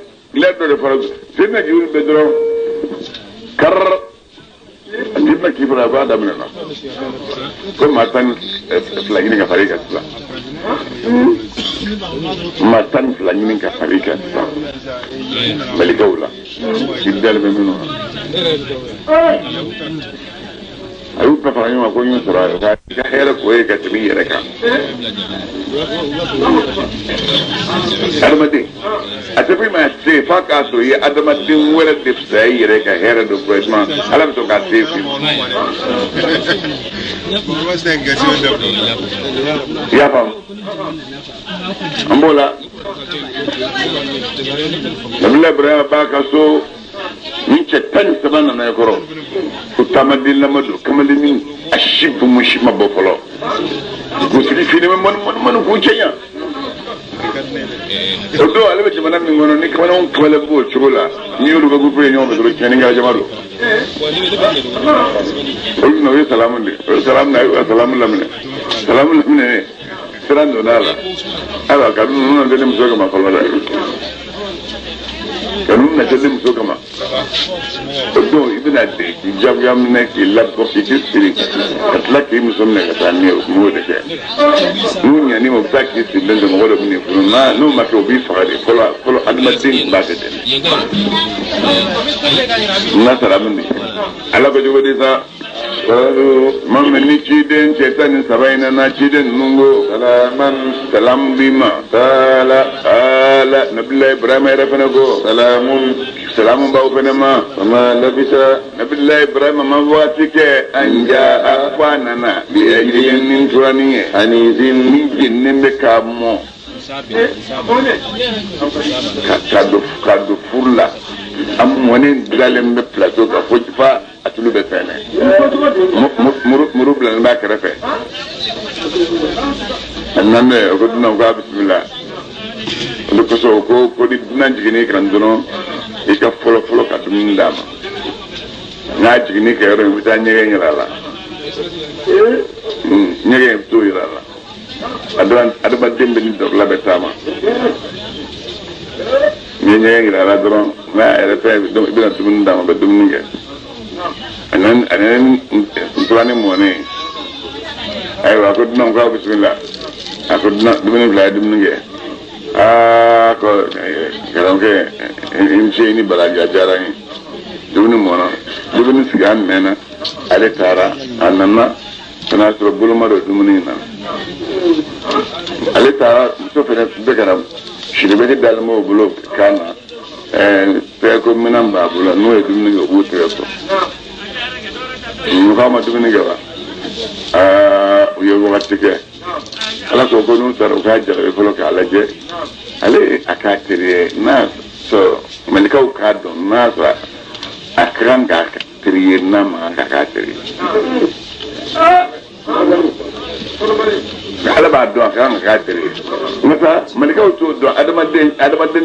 dɔ de fɔra Seyidina Jibril bɛ dɔrɔn karara a t'i bɛna k'i fana a b'a daminɛ na ko maa 12 ɲini ka fara i kan sisan. Maa 12 ɲini ka fara i kan sisan malikaw la k'i dalen bɛ minnu na a y'u bɛɛ fara ɲɔgɔn kan ko n y'u sɔrɔ a ka i ka hɛrɛ k'o ye ka tɛmɛ i yɛrɛ kan. Adamaden a tɛ foyi ma se f'a k'a sɔrɔ i ye adamaden wɛrɛ de fisaya i yɛrɛ ka hɛrɛ dɔ fɔ i ma ala bɛ sɔn k'a se f'i ma. I y'a faamu an b'o la Nabila Ibrahima b'a ka so ni cɛ 13 nana i kɔrɔ ko taamaden lama don kamalennin a si gumu si ma bɔ fɔlɔ kunsigi fini bɛ mɔni mɔni mɔni k'u cɛ ɲa o don ale bɛ jamana min kɔnɔ ni kamalenw kamalen b'o cogo la n'i y'olu ka gurupu ye ɲɔgɔn fɛ dɔrɔn tiɲɛni kɛra jama don olu na o ye salamu de o ye salamu na a y'u ka salamu laminɛ salamu laminɛ sira donna a la ayiwa ka ninnu nana ne muso kama fɔlɔ dɛ ka ninnu na ne muso kama o don i bɛna de k'i jagoya minɛ k'i labɔ k'i k'i siri ka tila k'i muso minɛ ka taa ni ye o tun b'o de kɛ n'u ɲan'i ma u bɛ taa k'i sirilen to mɔgɔ dɔ bɛ n'i furu n'a n'o ma kɛ u b'i faga de fɔlɔ fɔlɔ adamaden tun b'a kɛ ten n'a sara min de ala ko cogo di sa. قالوا Ma min ni ciden cɛ 13 in nana ciden ninnu ko سلاما salamu b'i ma. قال Ala Nabila Ibrahima yɛrɛ fana ko سلام salamu b'aw fana ma. وما لبث Nabila Ibrahima ma waati kɛ an ja a fɔ a nana bi ɛjɛ ni turanin ye. حنيذ Min jeninen bɛ k'a mɔ ka don furu la a mɔnen dilalen bɛ plateau kan fo fa a tulu bɛ fɛnɛ. Muru bilalen b'a kɛrɛfɛ. A nana ye o ko dunan ko a bisimila. O de kosɔn o ko ni dunan jiginn'i kan dɔrɔn i ka fɔlɔ fɔlɔ ka dumuni d'a ma. N'a jiginn'i kan yɔrɔ min i bɛ taa ɲɛgɛn yira a la. Ɲɛgɛn i bɛ t'o yira a la. Adamaden bɛ ni dɔrɔla bɛ taama. N'i ye ɲɛgɛn yira a la dɔrɔn n'a yɛrɛ fɛn i bɛna dumuni d'a ma a bɛ dumuni kɛ. A nana ni nturani mɔnen ayiwa a ko dunan ko a bisimila a ko dunan dumuni fila a ye dumuni kɛ aa ko karamɔgɔkɛ i ni ce i ni baraji a diyara n ye dumuni mɔna dumuni sigi a mɛnna ale taara a nana ka n'a sɔrɔ boloma dɔ dumuni in na ale taara muso fɛnɛ bɛ ka na siribɛti dalen b'o bolo kan na tɛgɛko minɛn b'a bolo n'o ye dumuni kɛ u b'u tɛgɛ ko mɔgɔ ma dumuni kɛ wa aa u ye wagati kɛ ala ko ko n'u taara u k'a jarabi fɔlɔ k'a lajɛ ale a k'a teri ye n'a sɔrɔ malikaw k'a dɔn n'a sɔrɔ a ka kan k'a teri ye n'a man kan k'a teri ye ala b'a dɔn a ka kan k'a teri ye nka malikaw t'o dɔn adamaden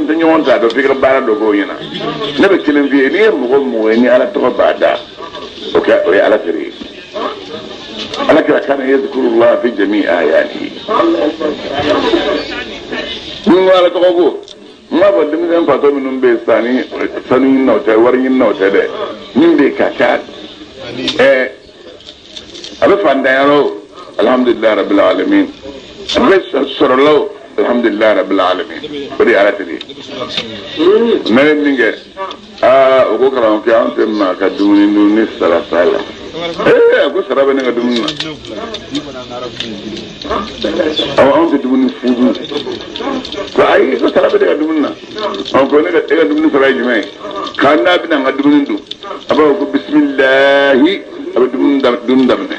tɛ ɲɔgɔn t'a dɔn f'i ka baara dɔ k'o ɲɛna ne bɛ kelen f'i ye n'i ye mɔgɔ mɔgɔ ye ni ala tɔgɔ b'a da o kɛ o ye ala teri ye ala kira kana yadhkurullah fi jami'i ayatihi ni ko ala tɔgɔ ko n b'a fɔ denmisɛn fatɔ minnu bɛ yen sisan ni sanu ɲininaw tɛ wari ɲininaw tɛ dɛ min bɛ yen ka ca a bɛ fantanya la o alhamdulilayi rabbil alamin a bɛ sɔrɔ la o alhamdulilayi rabbil alamin o de ye ala teri ye ne ye min kɛ aa o ko karamɔgɔkɛ an tɛ maa ka dumuni dun ni sara t'a la. A ko sara bɛ ne ka dumuni na. Awɔ, anw tɛ dumuni fu dun. Ko ayi, ko sara bɛ ne ka dumuni na. Ɔ, ko ne ka e ka dumuni sara ye jumɛn ye? K'an n'a bɛna n ka dumuni dun, a b'a fɔ ko bisimilahi, a bɛ dumuni daminɛ.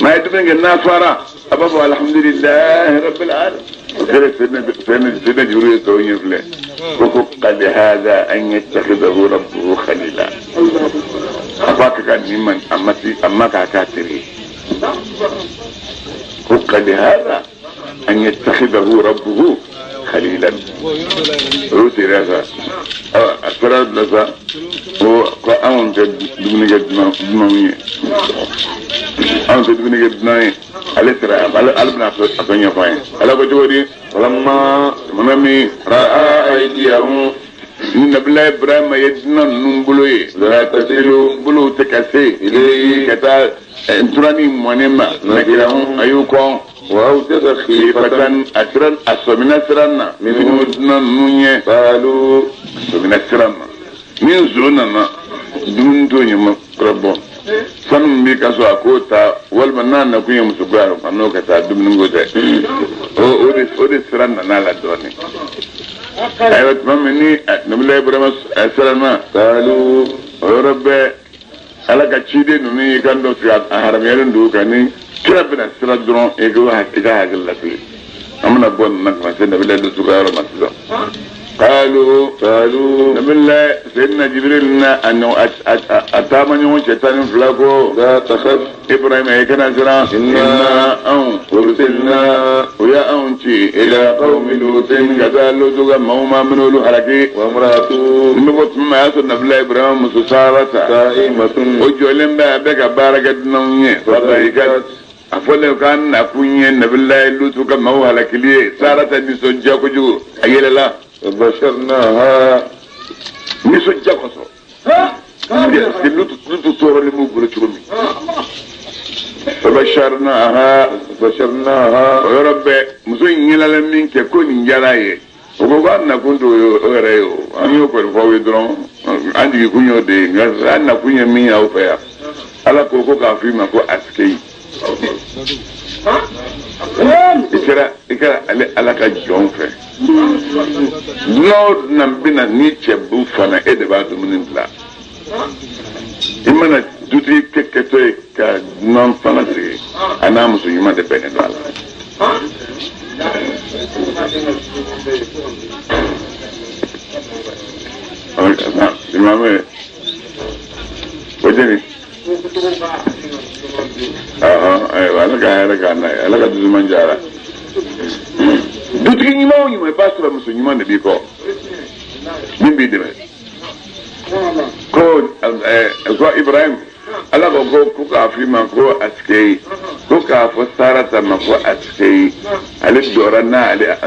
N'a ye dumuni kɛ, n'a fara, a b'a fɔ alhamdulilahi rabbil alamin. O kɛra Seydina Jibril ye tɔw ɲɛ filɛ. Ko qad hadha an yattakhidahu rabbuhu khalila. A ko a ka kan nin ma, a ma si a ma k'a k'a teri ye. Ko qad hadha an yattakhidahu rabbuhu khalilan. O y'o teriya sa. A sera bila sa, ko anw tɛ dumuni kɛ dunanw ye. Anw tɛ dumuni kɛ dunan ye. Ale sera, ale bɛna a tɔ ɲɛfɔ an ye. Ala ko cogo di? Falamma tumana min ra'a aydiyahum, ni Nabila Ibrahima ye dunan ninnu bolo ye, la tasilu, bolow tɛ ka se ilayhi, ka taa nturani mɔni ma, nakirahum, a y'u kɔn. Wa awjasa khifatan, a siran, a sɔmina siran na, minnu dunan ninnu ye. Qalu, a sɔmina siran na. Ni nson nana dumuni t'o ɲɛ kɔrɔ bɔ. Sanu min b'i ka so, a k'o ta, walima n'a nakun ye muso kura ye, a n'o ka taa dumuni ko tɛ. O de siran nana a la dɔɔnin. Ayiwa, tuma min ni Nabila Ibrahima siran na, qalu, o yɔrɔ bɛɛ Ala ka ciden ninnu y'i kan dɔ sigi, a haramuyalen don kan ni kira bɛna sira dɔrɔn, i ka hakili lasigi. An bɛna bɔ nin na ka na se Nabila Lutu ka yɔrɔ ma sisan. Qalu, qalu, Nabila Seydina Jibril na a taama ɲɔgɔn cɛ 12 ko, la takhaf, Ibrahima, i kana siran. Inna anw ursilna, o ya anw ci ila qawmi lutin, ka taa Lutu ka maaw ma minnu halaki. Wa imra'atuhu, N bɛ bɔ tuma min, a y'a sɔrɔ Nabila Ibrahima muso Sarata, qa'imatun, o jɔlen bɛ, a bɛ ka baara kɛ dunanw ye. Fadahikat, a fɔlen k'an nakun ye Nabila Lutu ka maaw halakili ye, Sarata nisɔndiya kojugu, a yɛlɛla. Basharnaha, Nisɔndiya kosɔn. Lutu tɔɔrɔlen b'u bolo cogo min. Fabasharnaha, basharnaha, o yɔrɔ bɛɛ muso in yɛlɛla min kɛ ko nin diyara a ye. O ko k'an nakun t'o ye, o yɛrɛ ye o. An y'o kɔni fɔ aw ye dɔrɔn, an jigi kun y'o de ye, nka an nakun ye min ye aw fɛ yan. Ala ko k'a f'i ma ko asikeyi. I kɛra ale Ala ka jɔn fɛ. Dunan o dunan bɛna ni cɛ bu fana, e de b'a dumuni dilan. I mana dutigi kɛtɔ ye ka dunan fana sigi, a n'a muso ɲuman de bɛnnen don a la. Imaamu ye o jeni. Ayiwa, Ala ka hɛrɛ k'an n'a ye, Ala ka dusuman jara. Dutigi ɲuman o ɲuman, i b'a sɔrɔ muso ɲuman de b'i kɔ min b'i dɛmɛ. Ko Ibrahim, Ala ko k'a f'i ma ko asikeyi, ko k'a fɔ Sarata ma ko asikeyi. Ale jɔra n'ale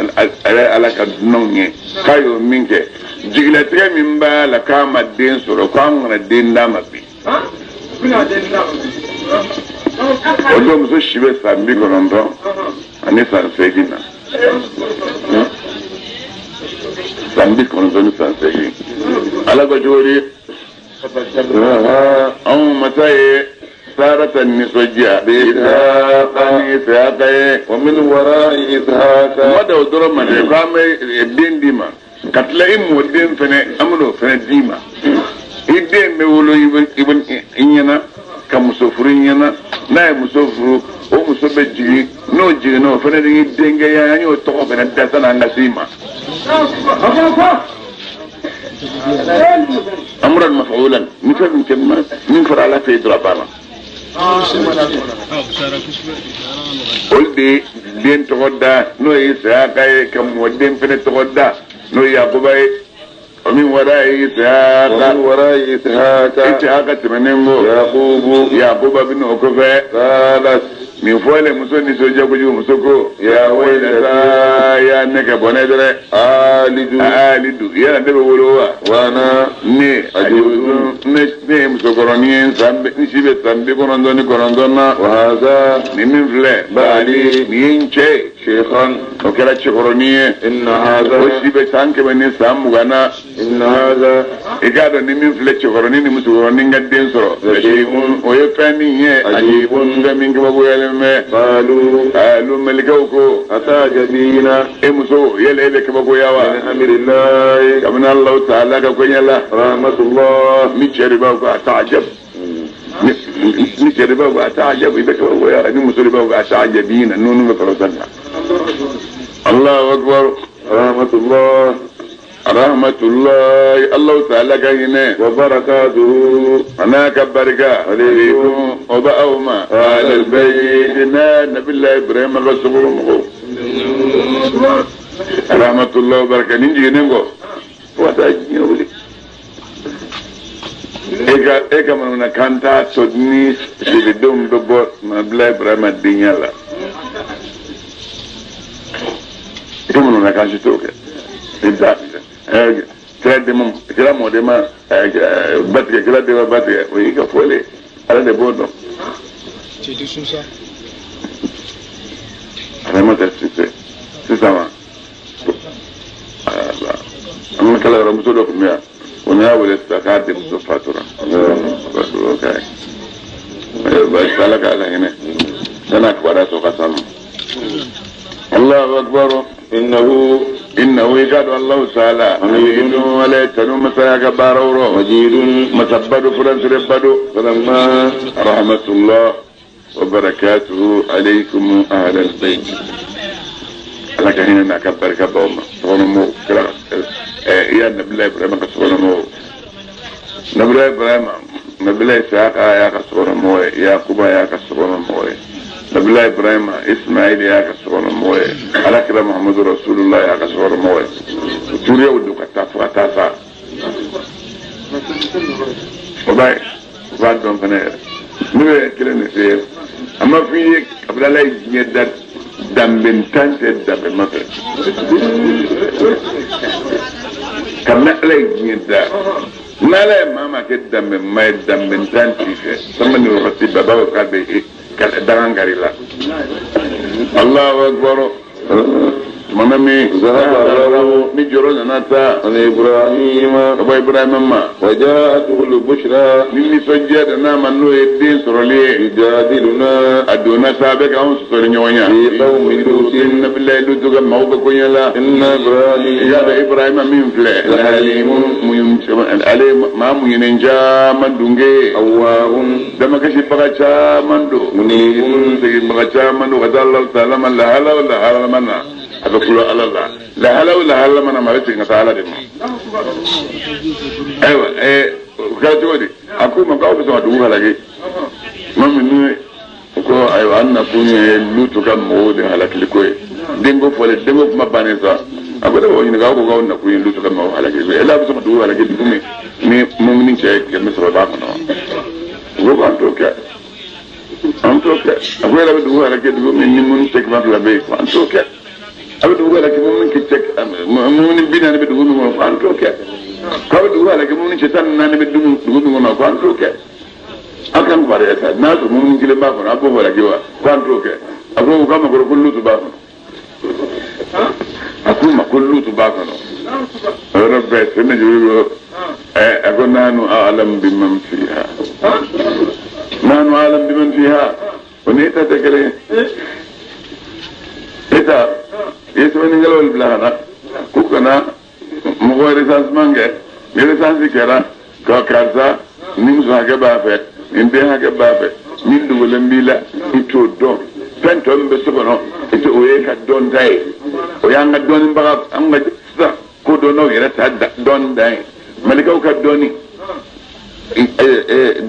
ale Ala ka dunanw ye, k'a y'o min kɛ, jigilatigɛ min b'a la k'a ma den sɔrɔ, k'an kana den d'a ma bi. O don muso si bɛ san 90 ani san 8 na. San 90 ni san 8. Ala ko cogo di? Anw masa ye Sarata nisɔndiya Isaaqa ni Isaaqa ye. Wa min wara'i Ishaqa, Kuma da o dɔrɔn ma dɛ, k'an bɛ den d'i ma, ka tila i mɔden fɛnɛ, an bɛn'o fɛnɛ d'i ma. I den bɛ wolo i ɲɛna, ka muso furu i ɲɛna. N'a ye muso furu, o muso bɛ jigin, n'o jiginna, o fɛnɛ de y'i denkɛ ye, an y'o tɔgɔ fɛnɛ da sanni an ka s'i ma. Amuran mafaulan, ni fɛn min kɛ min fɔra Ala fɛ yen dɔrɔn, a banna. Olu de ye den tɔgɔ da, n'o ye Isaka ye, ka mɔden fɛnɛ tɔgɔ da, n'o ye Yakuba ye. O min wara ye wa Isaka. min wara'i Ishaqa, Isaka tɛmɛnen kɔ, Yaqubu, Yakuba bɛ n'o kɔfɛ. Qalat, Nin fɔlen, muso nisɔndiya kojugu, muso ko, ya waylata, ya ne ka bɔnɛ dɛrɛ. alidu, Alidu, yala ne bɛ wolo wa? Wa ana Ne ajuzun, ne ye musokɔrɔnin ye, n si bɛ san 99 na. Wa hadha Nin min filɛ, ba'li, nin ye n cɛ ye. شيخا وكلا شكروني إن هذا وشي بسان كمني سام مغانا إن هذا إيقادو نمين فلي شكروني نمسكروني نغدين سرو لشيء ويفاني عجيب من كبابو يلمي قالوا قالوا ملكوكو أتعجبين إمسو يلي كبابو يوا من أمر الله كمن الله تعالى كوين الله رحمة الله نجربوكو أتعجب نجربوكو أتعجب إذا كبابو يوا نمسربوكو أتعجبين نونو بفرسنا الله أكبر رحمة الله رحمة الله الله تعالى كينه وبركاته أنا كبركة عليكم وبأوما آل البيت نبي الله إبراهيم الرسول رحمة الله وبركاته نيجي نينغو وتاجي إيكا من كانتا سودني سيدوم دبو نبي الله إبراهيم الدنيا لا إيكا من كانتا توكي kira mɔden ma batigɛ kira den ma batigɛ o y'i ka fɔlen ala de b'o dɔn. Aramata Sise sisan ma an ka kala muso dɔ tun bɛ yan o n'a wele sisan k'a denmuso fatura fatura k'a ye ala k'a ka hinɛ san'a kibaruya sɔrɔ ka sanu. Allahu akbar إنه يكاد الله تعالى حميد ولا تنوم مساك بارورو مجيد مسبد فلان سربد فلما رحمة الله وبركاته عليكم أهل البيت لك هنا نكبر كبوما سبحانه يا نبي الله إبراهيم سبحانه نبي الله إبراهيم نبي الله إسحاق يا سبحانه يعقوب يا سبحانه نبي الله إبراهيم إسماعيل يا كسرنا موي على كلام محمد رسول الله يا كسرنا موي توريا ودك تافا وباي بعد دون فنير نبي كلنا سير أما في قبل الله يجد دم بنتان تدم ما في كم لا يجد ما لا ماما كدم ما يدم بنتان تيجي ثم نروح بابا وقال به دغان غريلا الله اكبر منامي ذهب نجرو ناتا عن ابراهيم ابو ابراهيم ما وجاءته البشرى من سجد انا منو الدين سرلي يجادلنا ادونا سابق هم سرنيونيا في قوم لوط نبي الله لوط ما هو كونيلا ان ابراهيم يا ابراهيم من فلا لحليم علي ما مينجا مندونجي اواه دما كشي بغا مندو منيب بغا مندو غدا الله تعالى من لا هلا ولا هلا منا هذا كله على الله لا هلا ولا هلا ما انا ما عرفتش نتعالى دي ايوه ايه وكالة تقولي اكو ما قاو بس ما دوها لقي ما مني ko ayiwa an nakun ye lutu ka mɔgɔw de halakili ko ye denko fɔlen denko kuma bannen sa a ko ne b'aw ɲininka aw ko k'aw nakun ye lutu ka mɔgɔw halakili ko ye e la bɛ sɔn ka dugu halaki dugu min ni mumuni cɛ 300 b'a kɔnɔ u ko k'an t'o kɛ an t'o kɛ a ko e la bɛ dugu halaki dugu min ni mumuni cɛ 200 bɛ yen ko an t'o kɛ a bɛ dugu halaki mumuni cɛ mumuni 40 bɛ dugu min kɔnɔ ko an t'o kɛ k'a bɛ dugu halaki mumuni cɛ 14 bɛ dugu min kɔnɔ ko an t'o kɛ. A kan kibaruya sa n'a sɔrɔ mumuni kelen b'a kɔnɔ a b'o halaki wa ko an t'o kɛ a ko k'a ma ko lutu b'a kɔnɔ a k'u ma ko lutu b'a kɔnɔ o yɔrɔ bɛɛ sɛnɛ joli ko ɛ a ko nanu a'lam biman fiha nanu a'lam biman fiha o ni e ta tɛ kelen ye e ta i ye sɛbɛnnikɛlaw bila ka na k'u kana mɔgɔ recensement kɛ ni recensement kɛra ka karisa ni muso hakɛ b'a fɛ nin den hakɛ b'a fɛ min dogolen b'i la i t'o dɔn fɛn tɔ min bɛ so kɔnɔ i t'o ye ka dɔn ta ye o y'an ka dɔnnibaga an ka sisan kodɔnnaw yɛrɛ ta dɔnni dan ye malikaw ka dɔnni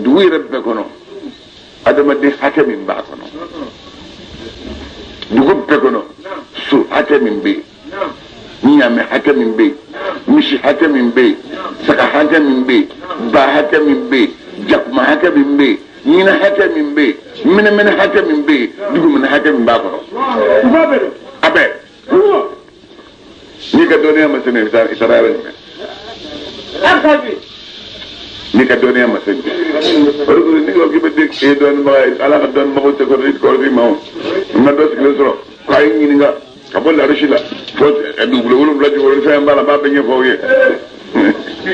dugu yɛrɛ bɛɛ kɔnɔ adamaden hakɛ min b'a kɔnɔ dugu bɛɛ kɔnɔ so hakɛ min bɛ yen ɲaamɛ hakɛ min bɛ yen misi hakɛ min bɛ yen saga hakɛ min bɛ yen ba hakɛ min bɛ yen jakuma hakɛ min bɛ yen ɲinɛ hakɛ min bɛ yen mɛnɛmɛnɛ hakɛ min bɛ yen dugumɛnɛ hakɛ min b'a kɔnɔ a bɛɛ n'i ka dɔnniya ma se nin i taara yɔrɔ jumɛn n'i ka dɔnniya ma se nin o de kosɔn n'i ko k'i bɛ den e dɔnnibaga ye ala ka dɔnnibagaw tɛ kɔrɔ kɔrɔ ma o n ma dɔ sigilen sɔrɔ k'a ye ɲininka ka bɔ larusi la fo dugukolo wolonwula jukɔrɔ ni fɛn b'a la n b'a bɛɛ ɲɛfɔ aw ye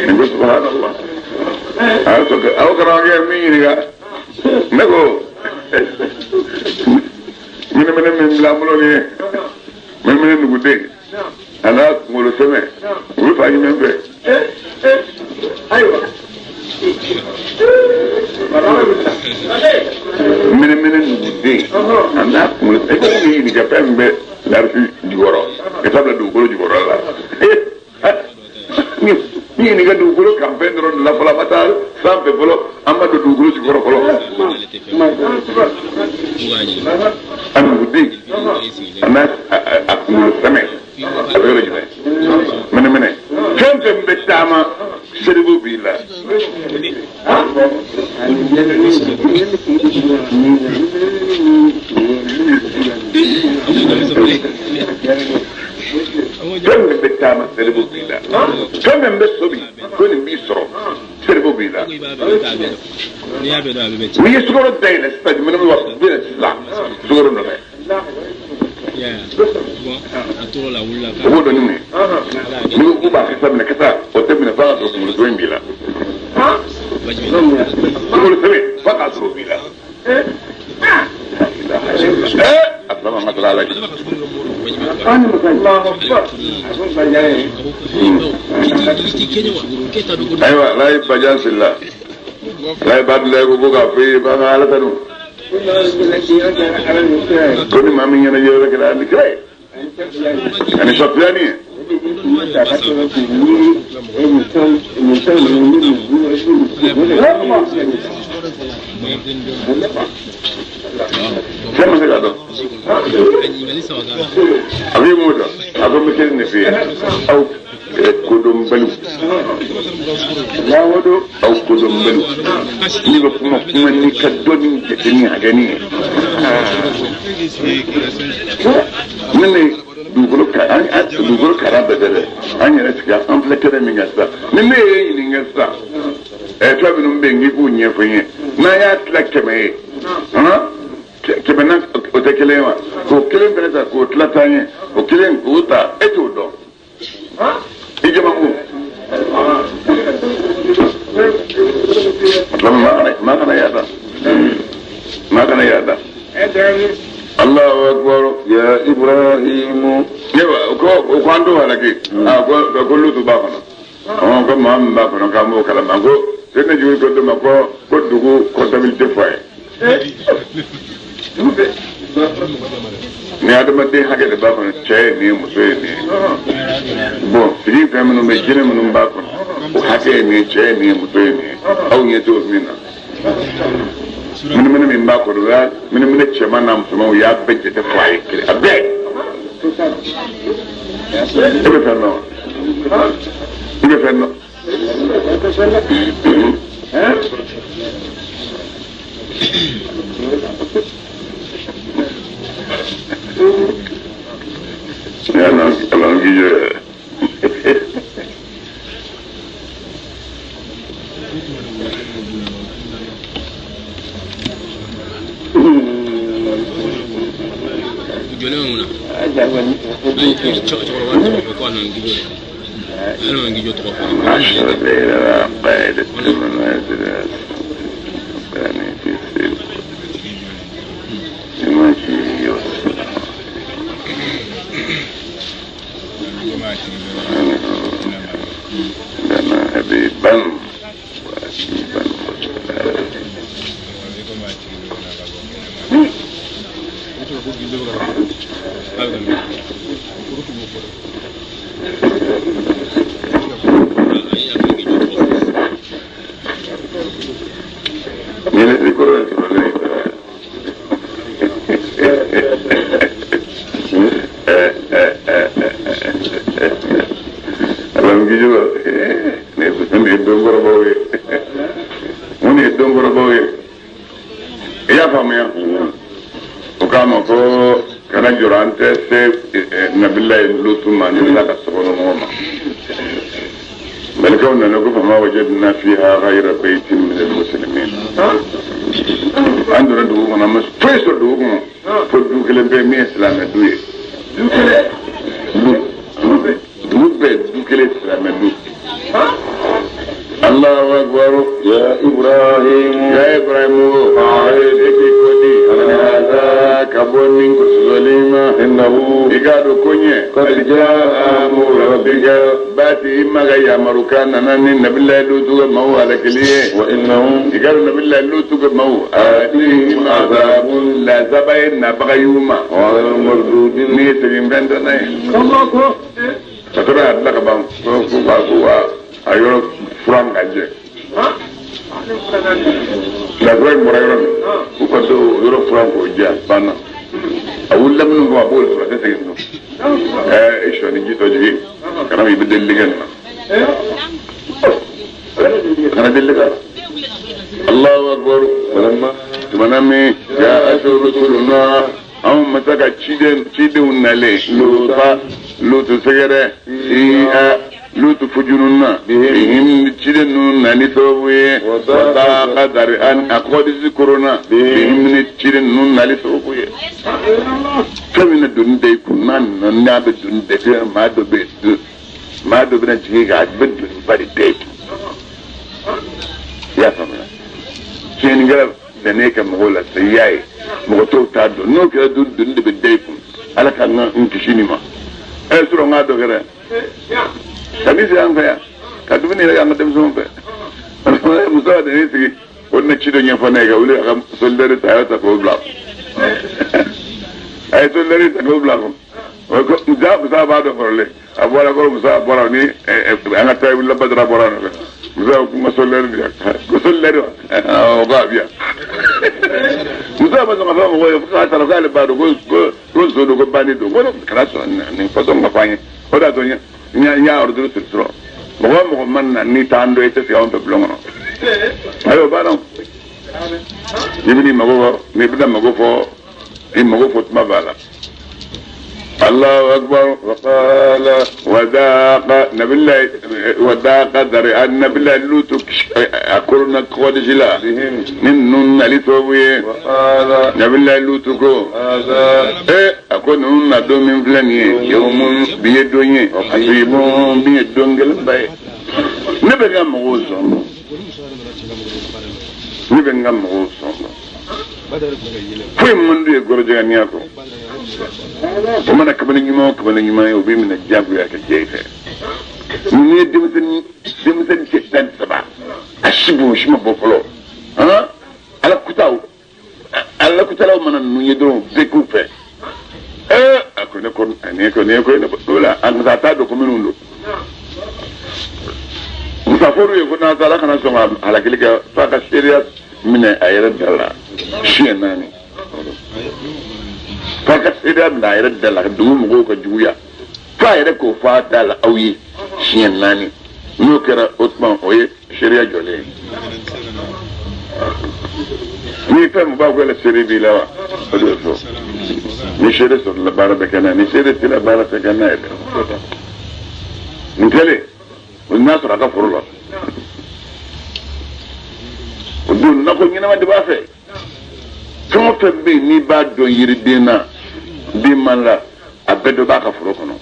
nin ko subhanallah aw karamɔgɔkɛ min ɲininka ne ko mɛnɛmɛnɛ min bila an bolo nin ye mɛnɛmɛnɛ nuguden a n'a kunkolo sɛmɛ u bɛ fa jumɛn fɛ. Ayiwa. Mɛnɛmɛnɛ nuguden a n'a kunkolo e ko k'i ɲininka fɛn min bɛ larusi jukɔrɔ ka taa bila dugukolo jukɔrɔ la ni ɲininka dugukolo kan fɛn dɔrɔn de la fɔlɔ a ma taa sanfɛ fɔlɔ an ma don dugukolo jukɔrɔ fɔlɔ a nuguden a n'a a kunkolo sɛmɛ a bɛ yɔrɔ jumɛn mɛnɛmɛnɛ fɛn fɛn bɛ taama seribu b'i la. Fɛn min bɛ taama seribu b'i la fɛn min bɛ sobi ko nin b'i sɔrɔ seribu b'i la n'i ye sukaro dayɛlɛ sisan jumɛn bɛ na sisan sukaro nɔfɛ o b'o dɔn ni mun ye n'i ko k'u b'a kasa minɛ kasa o tɛ minɛ f'a ka sɔrɔ kunkolo dɔ in b'i la kunkolo sɛbɛn f'a k'a sɔrɔ o b'i la a sɔrɔ an ka taa ala ye. Ayiwa ala ye bajan sila ala ye badula ko ko k'a fɔ i ye k'an ka ala tanu ko ni maa min ɲɛnajɛ yɔrɔ kɛra ani kira ye ani sɔfiyani ye. Fɛn ma se k'a dɔn a bɛ mun dɔn a ko n bɛ kelen de f'i ye aw kodɔnbaliw aw kodɔnbaliw n'i bɛ kuma kuma n'i ka dɔnni jate ni hakɛnin ye ne ni dugukolo dugukolo kara bɛɛ tɛ dɛ an yɛrɛ sigi an filɛ kɛnɛ min kan sisan ni ne y'e ɲininka sisan fɛn minnu bɛ yen k'i k'u ɲɛfɔ n ye n'an y'a tila 100 ye kɛmɛ na o tɛ kelen ye wa k'o kelen fɛnɛ ta k'o tila tan ye o kelen k'o ta e t'o dɔn i jama ko maa kana yaada maa kana yaada Allahu akbar ya Ibrahim ko o ko an t'o halaki a ko Lutu b'a kɔnɔ ko maa min b'a kɔnɔ k'an b'o kalama ko Seyidina Jibril ko dɔ ma ko dugu comptabilité fɔ a ye ni adamaden hakɛ de b'a kɔnɔ cɛ ye nin ye muso ye nin ye bɔn sigi fɛn minnu bɛ jinɛ minnu b'a kɔnɔ o hakɛ ye nin ye cɛ ye nin ye muso ye nin ye aw ɲɛ t'o min na mɛnɛmɛnɛ min b'a kɔnɔ o y'a mɛnɛmɛnɛ cɛman n'a musoman o y'a bɛɛ jate fɔ a ye kelen a bɛɛ e bɛ fɛn dɔn wa i bɛ fɛn dɔn. Dugu bɛɛ du kelen silamɛ du. Allahu akbar. Ya Ibrahim. Ya Ibrahim. E k'i kodi. Hada ka bɔ nin sɔsɔli ma. Innahu. I k'a dɔn ko ɲɛ. Qad jaa amru rabbika. Baati i ma ka yamarukan nana ni Nabilayi Lutu ka maaw halakili ye. Wa innahum. I k'a dɔn Nabilayi Lutu ka maaw. Atihim azabun lazaba ye nabaga y'u ma. Ghayru mardudin. Ni ye segin fɛn tɛ n'a ye. Ka sɔrɔ a bila ka ban ko ko wa a yɔrɔ furan ka jɛ. Lazaba in bɔra yɔrɔ min k'u ka to yɔrɔ furan k'o jɛ a banna. A wulila minnu kɔ a b'olu sɔrɔ a tɛ segin tun. E sɔni ji tɔ jigin kana i bɛ delili kɛ nin na. Kana delili kɛ. Allahu akbar. Tumana min ja'at rusuluna anw masa ka cidenw nalen Luta Lutu sɛgɛrɛ Lutu fujununa bihim ciden ninnu nali sababu ye wa dari an a kɔdisi korona bihim ni ciden ninnu nali sababu ye. Fɛn min na doni da i kun n'a nana n'a bɛ doni da i maa dɔ bɛ maa dɔ bɛna jigin kan a bɛ doni ba de da i kun. I y'a faamuya? Tiɲɛnikɛla bɛnnen ka mɔgɔw la sa i y'a ye mɔgɔ tɔw t'a dɔn n'o kɛra doni de bɛ da i kun. Ala ka n kisi nin ma. Ɛ sɔrɔ n k'a dɔ kɛra ka min se an fɛ yan ka dumuni yɛrɛ k'an ka denmisɛnw fɛ. Muso ka deni sigi o na ci dɔ ɲɛfɔ ne ye ka wuli a ka solidari ta a y'a ta k'o bila. A ye solidari ta k'o bila kɔnɔ. Musa b'a dɔn kɔrɔlen a bɔra kɔrɔ Musa bɔra ni an ka taa wulila Badara bɔra nɔfɛ. Musa ko n ka solidari di yan ko solidari wa o ko a bi yan. Musa ma sɔn ka fɔ mɔgɔw ye k'a taara k'ale b'a dɔn ko ko nson don ko banni don ko kana sɔn nin fasɔn ka fɔ an ye o de y'a to n y'a ordre sɔrɔ mɔgɔ o mɔgɔ ma na n'i t'an dɔn i tɛ sigi anw fɛ bulon kɔnɔ. Ayiwa o banna n'i bɛn'i mago fɔ n'i bɛna mago fɔ i mago fɔ tuma b'a la. Allahu akbar. Wa qala. Wadaqa Nabilayi wadaqa dari an Nabilayi Lutu a korona kɔgɔdisi la Bihim. ni ninnu nali sababu ye. Wa qala. Nabilayi Lutu ko. Hadha. A ko ninnu na don min filɛ nin ye yawmun bi ye don ye asibun bi ye don gɛlɛnba ye. Ne bɛ n ka mɔgɔw sɔn ne bɛ n ka mɔgɔw sɔn foyi man d'u ye gɔrɔjɛganiya kɔ. O mana kamalen ɲuman o kamalen ɲuman ye o b'i minɛ diyagoya ka jɛ i fɛ. N'i ye denmisɛnnin cɛ 13 a si b'o si ma bɔ fɔlɔ han ala kutaw ala kutalaw mana ninnu ye dɔrɔn bɛɛ k'u fɛ. A ko ne ko ne ko ne ko ne ko la an ka taa dɔn ko minnu don. Musaforo ye ko n'an taara kana sɔn ka halakili kɛ f'a ka seereya minɛ a yɛrɛ da la siɲɛ 4. F'a ka seereya minɛ a yɛrɛ da la dugu mɔgɔw ka juguya f'a yɛrɛ k'o fɔ a da la aw ye siɲɛ 4 n'o kɛra o tuma o ye seereya jɔlen ye. Ni fɛn min b'a ko la seere b'i la wa o de bɛ fɔ ni seere sɔrɔla baara bɛ kɛ n'a ye ni seere t'i la baara tɛ kɛ n'a ye dɛ. Nin kɛlen o n'a sɔrɔ a ka foro la o don nakɔ ɲɛnama de b'a fɛ. Fɛn o fɛn bɛ yen n'i b'a dɔn yiriden na den man la a bɛɛ dɔ b'a ka foro kɔnɔ.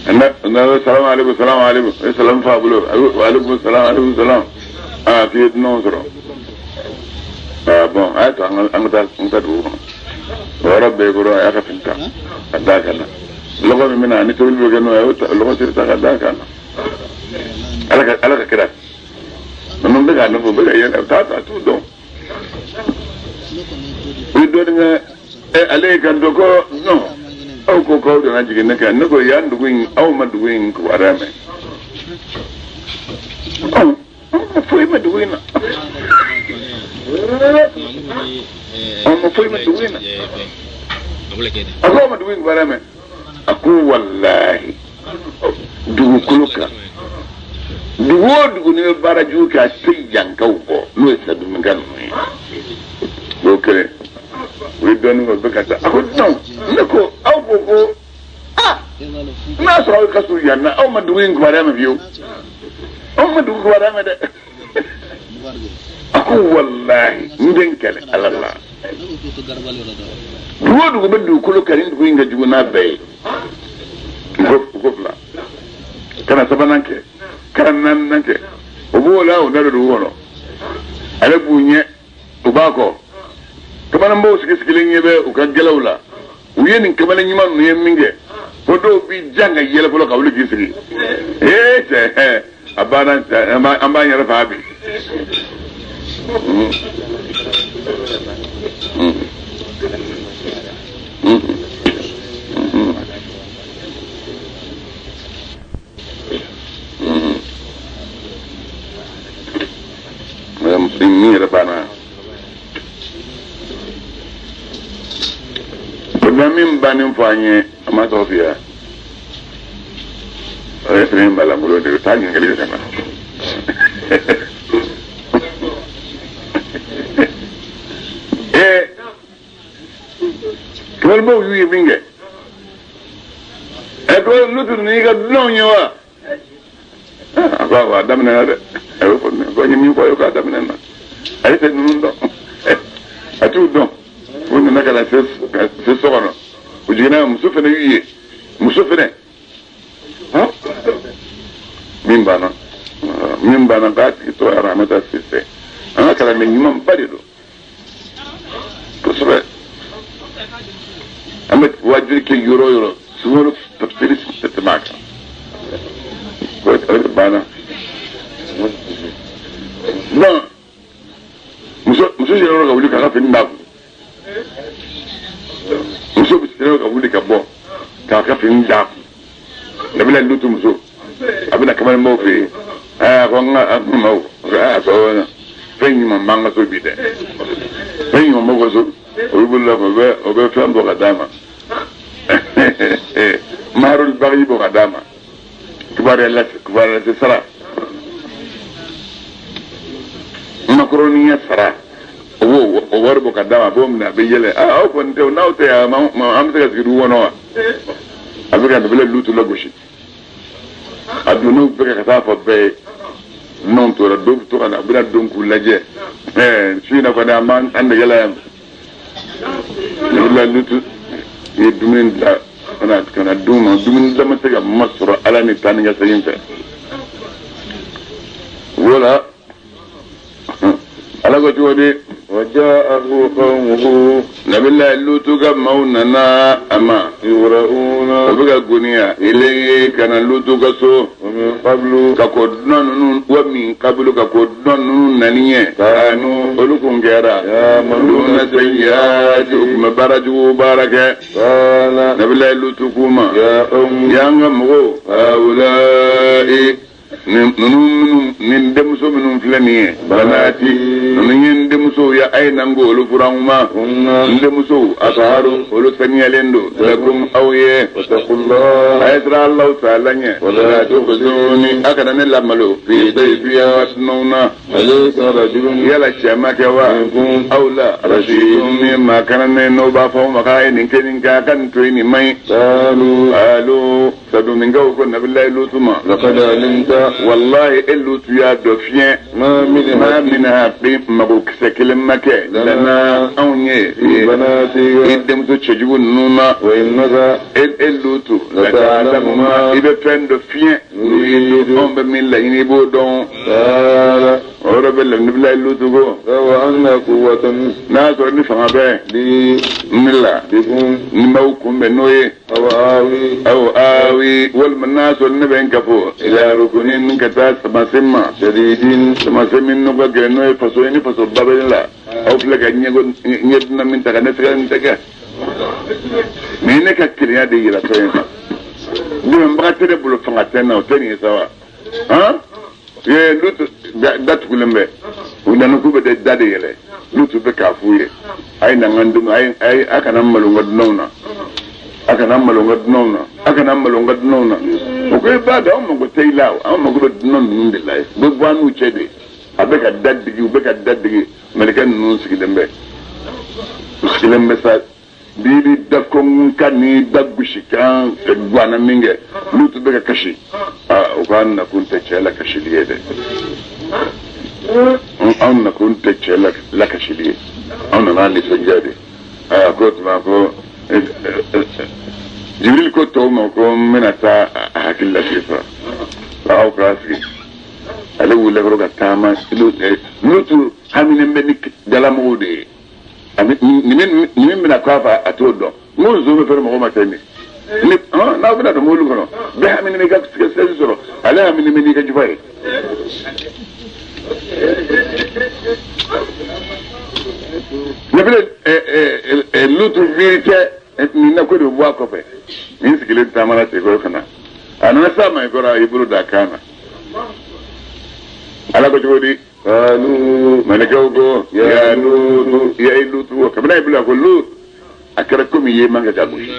Salamu aleykum salamu aleykum e salamu fa bolo wa aleykum salam aleykum salam aa k'i ye dunanw sɔrɔ aa bɔn a y'a to an ka taa dugu kɔnɔ o yɔrɔ bɛɛ kɔrɔ a y'a ka fini ta ka d'a kan na lɔgɔ min bɛ na ni tobili bɛ kɛ n'o ye a y'o lɔgɔ siri ta ka d'a kan na ala ka kira ninnu bɛ k'a nɔfɛ u bɛ ka yɛlɛ u t'a ta t'u dɔn. U ye dɔɔnin kɛ ale ye kan to ko non aw ko k'aw donna jigin ne kan ne ko yan dugu in aw ma dugu in kibaruya mɛn aw ma foyi ma dugu in na aw ma foyi ma dugu in na a ko aw ma dugu in kibaruya mɛn a ko walahi dugukolo kan dugu o dugu n'i bɛ baara jugu kɛ a tɛ yankaw bɔ n'o ye saduminka ninnu ye o kelen u ye dɔɔnin kɛ u bɛ ka taa a ko non ne ko aw ko ko aa n'a sɔrɔ aw ka surun yan na aw ma dugu in kibaruya mɛn fiyewu aw ma dugu kibaruya mɛn dɛ a ko walahi n bɛ n kɛlɛ ala la Dugu o dugu bɛ dugukolo kan ni dugu in ka jugu n'a bɛɛ ye. U ko fila. Ka na sabanan kɛ. Ka na naaninan kɛ. O b'o la o na don dugu kɔnɔ. Ale b'u ɲɛ u b'a kɔ. Kamalenbaw sigi sigilen ɲɛ bɛ u ka gɛlɛw la. U ye nin kamalen ɲuman ninnu ye min kɛ. Ko dɔw b'i jan ka yɛlɛ fɔlɔ ka wuli k'i sigi. Ee cɛ a banna an b'an yɛrɛ faga bi. Min yɛrɛ banna. O na min bannen fɔ an ye a ma tɔgɔ f'i ye. O ye fɛn b'a la n bolo de taa ɲininkali kɛ ka na. Kibarubaw y'u ye min kɛ. Ɛ Lutu n'i ka dunanw ye wa? A ko awɔ a daminɛna dɛ. A y'o fɔ ko n ye min fɔ a ye k'a daminɛna. Ale tɛ ninnu dɔn. A t'u dɔn. U nana ka na se so kɔnɔ. U jiginna muso fana y'u ye. Muso fana. Min banna. Min banna k'a tigi tɔgɔ ye Aramata Sise. An ka kalanden ɲumanba de don. Kosɛbɛ. An bɛ waajuli kɛ yɔrɔ o yɔrɔ sunkalo tafsiri tɛ tɛmɛ a kan. O de banna. Bon muso yɛrɛ ka wuli k'a ka fini d'a kun. Muso bɛ sira ka wuli ka bɔ k'a ka fini d'a kun. Nabila Lutu muso a bɛna kamalenbaw fɛ yen. Aa ko n ka maaw a sɔrɔ fɛn ɲuman b'an ka so bi dɛ. Fɛn ɲuman b'aw ka so. Olu bolo la o bɛ fɛn bɔ ka d'a ma. Maharul bagi bɔ ka d'a ma. Kibaruya lase sara. Makaroniya sara. O b'o o wari bɔ ka d'a ma a b'o minɛ a bɛ yɛlɛ. Aa aw kɔni tɛ n'aw tɛ yan an bɛ se ka sigi dugu kɔnɔ wa? A bɛ ka Nabila Lutu lagosi. A donn'u bɛɛ ka taa fɔ bɛɛ ye. N'anw tora dɔw bɛ to ka na u bɛna don k'u lajɛ. Su in na kɔni an b'an dege la yan. Nabila Lutu ye dumuni dilan ka na d'u ma. Dumuni dilan ma se ka masɔrɔ Ala ni taa ni ka segin fɛ. Voilà. Ala ko cogo di? وجاءه قومه Nabila Lutu ka maaw nana a ma. يهرعون O bɛ ka goniya ele ka na Lutu ka so. ومن قبل Ka kɔ dunan ninnu wa min kabulu ka kɔ dunan ninnu nani ɲɛ. Kanu olu kun kɛra. يعملون Luna sayyiati u kun bɛ baara jugu baara kɛ. قال Nabila Lutu k'u ma. يا قوم Y'an ka mɔgɔw. Hawulayi ninnu minnu nin denmuso minnu filɛ nin ye. Banati ninnu ye n denmusow ye a ye na n ko olu furu an ma. هن N denmusow asaharu olu saniyalen don. Lakum aw ye. واتقوا الله A ye siran Alahu taala ɲɛ. ولا tukhzuni a kana ne lamalo. Fi dayfi dunanw na. أليس رجل Yala cɛ ma kɛ wa? منكم Aw la rashidun min maa kana ne n'o b'a fɔ aw ma k'a ye nin kɛ nin kɛ a ka nin to yen nin man ɲi. قالوا Alu saduminkaw ko Nabilayi Lutu ma. لقد علمت Wallahi e Lutu y'a dɔn fiɲɛ. ما Ma منها mina bi mago kisɛ kelen ma kɛ. Lana anw ye. في I بناتك denmuso cɛjugu ninnu na. وإنك E Lutu. Lata'lamu ma i bɛ fɛn dɔ fiɲɛ. نريد Anw bɛ min laɲini i b'o dɔn. قال O yɔrɔ bɛ Nabilayi Lutu ko. لو أن قوة N'a sɔrɔ ni fanga bɛ لي ne la. بكم Ni m'aw kunbɛn n'o ye. أو آوي Aw awi walima n'a sɔrɔ ne bɛ n kafo. Ila rukunin ka taa samasen ma. شديد Samasen min n'o ka gɛlɛn n'o ye faso ye ni faso ba bɛ ne la. Aw filɛ ka ɲɛ dunan min ta ka ne sɛgɛrɛ nin tɛ kɛ. Nin ye ne ka kelenya de yira fɛn in na. Dɛmɛbaga tɛ ne bolo fanga tɛ n na o tɛ nin ye sa wa? Han? Ee Lutu da tugulen bɛ. U nana k'u bɛ da de yɛlɛ. Lutu bɛ k'a f'u ye. A ye na n ka dumuni a ye a kana n malo n ka dunanw na. A kana malo n ka dunanw na. A kana malo n ka dunanw na. O ko i b'a dɔn anw mago tɛ i la o. Anw mago bɛ dunan ninnu de la ye. U bɛ bɔ an n'u cɛ de. A bɛ ka da digi u bɛ ka da digi. Mɛlɛkɛ ninnu sigilen bɛ. U sigilen bɛ sa. N'i bɛ da kɔnkɔn kan n'i da gosi kan guwanna min kɛ Lutu bɛ ka kasi. Aa o k'an nakun tɛ cɛ la kasili ye dɛ. Anw nakun tɛ cɛ lakasili ye, anw nana nisɔndiya de. Aa ko tuma ko Jibril ko tɔw ma ko n bɛna taa a hakili lasigi sa, aw k'a sigi. Ale wulila kɔrɔ ka taama Lutu haminen bɛ ni galamɔgɔw de ye. Nin min bɛna k'a fɛ a t'o dɔn. N ko nson bɛ fɛrɛ mɔgɔ ma ten de. N'aw bɛna don mobili kɔnɔ, bɛɛ haminen bɛ i ka sɛsi sɔrɔ, ale haminen bɛ n'i ka jufa ye. Ne filɛ Lutu miiri tɛ nin na ko de bɛ bɔ a kɔfɛ. Nin sigilen taamana ten kɔrɔ ka na. A nana s'a ma kɔrɔ a y'i bolo da a kan na. Ala ko cogo di? Mɛlɛkɛw ko ya Lutu, ya Lutu, kabini a y'i bolo a ko Lutu, a kɛra komi i ye man ka ja gosi.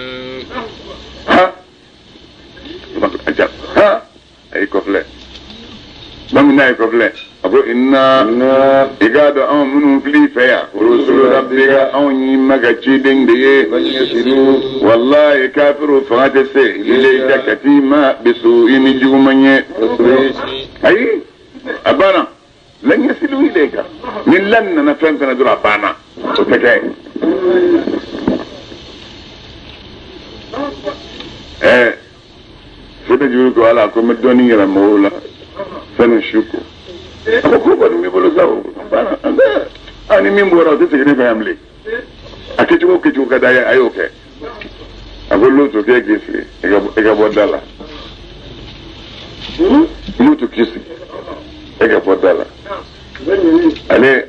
Ha! Ha! A y'i kɔfilɛ. Bamanan n'a y'i kɔfilɛ, a ko inna i k'a dɔn anw minnu fil'i fɛ yan, rusulu rabbika, anw y'i ma ka ciden de ye. Walayi kafiru fanga tɛ se ilayka ka t'i ma bisu i ni juguman ye. Ayi, a banna. Lan yasilu ilayka. Ni lan nana fɛn fɛn na dɔrɔn a banna, o tɛ kɛ. Sɛbɛn juru ko ala ko n bɛ dɔɔnin yɛrɛ mɔgɔw la sani su ko. A ko ko kɔni b'i bolo sa o banna. A ni min bɔra o tɛ segin ne fɛ yan bilen. A kɛcogo kɛcogo ka d'a ye, a y'o kɛ. A ko Lutu k'e k'i sigi, i ka bɔ da la. Lutu k'i sigi, e ka bɔ da la. Ale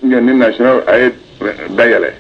ɲɔni national a ye da yɛlɛ.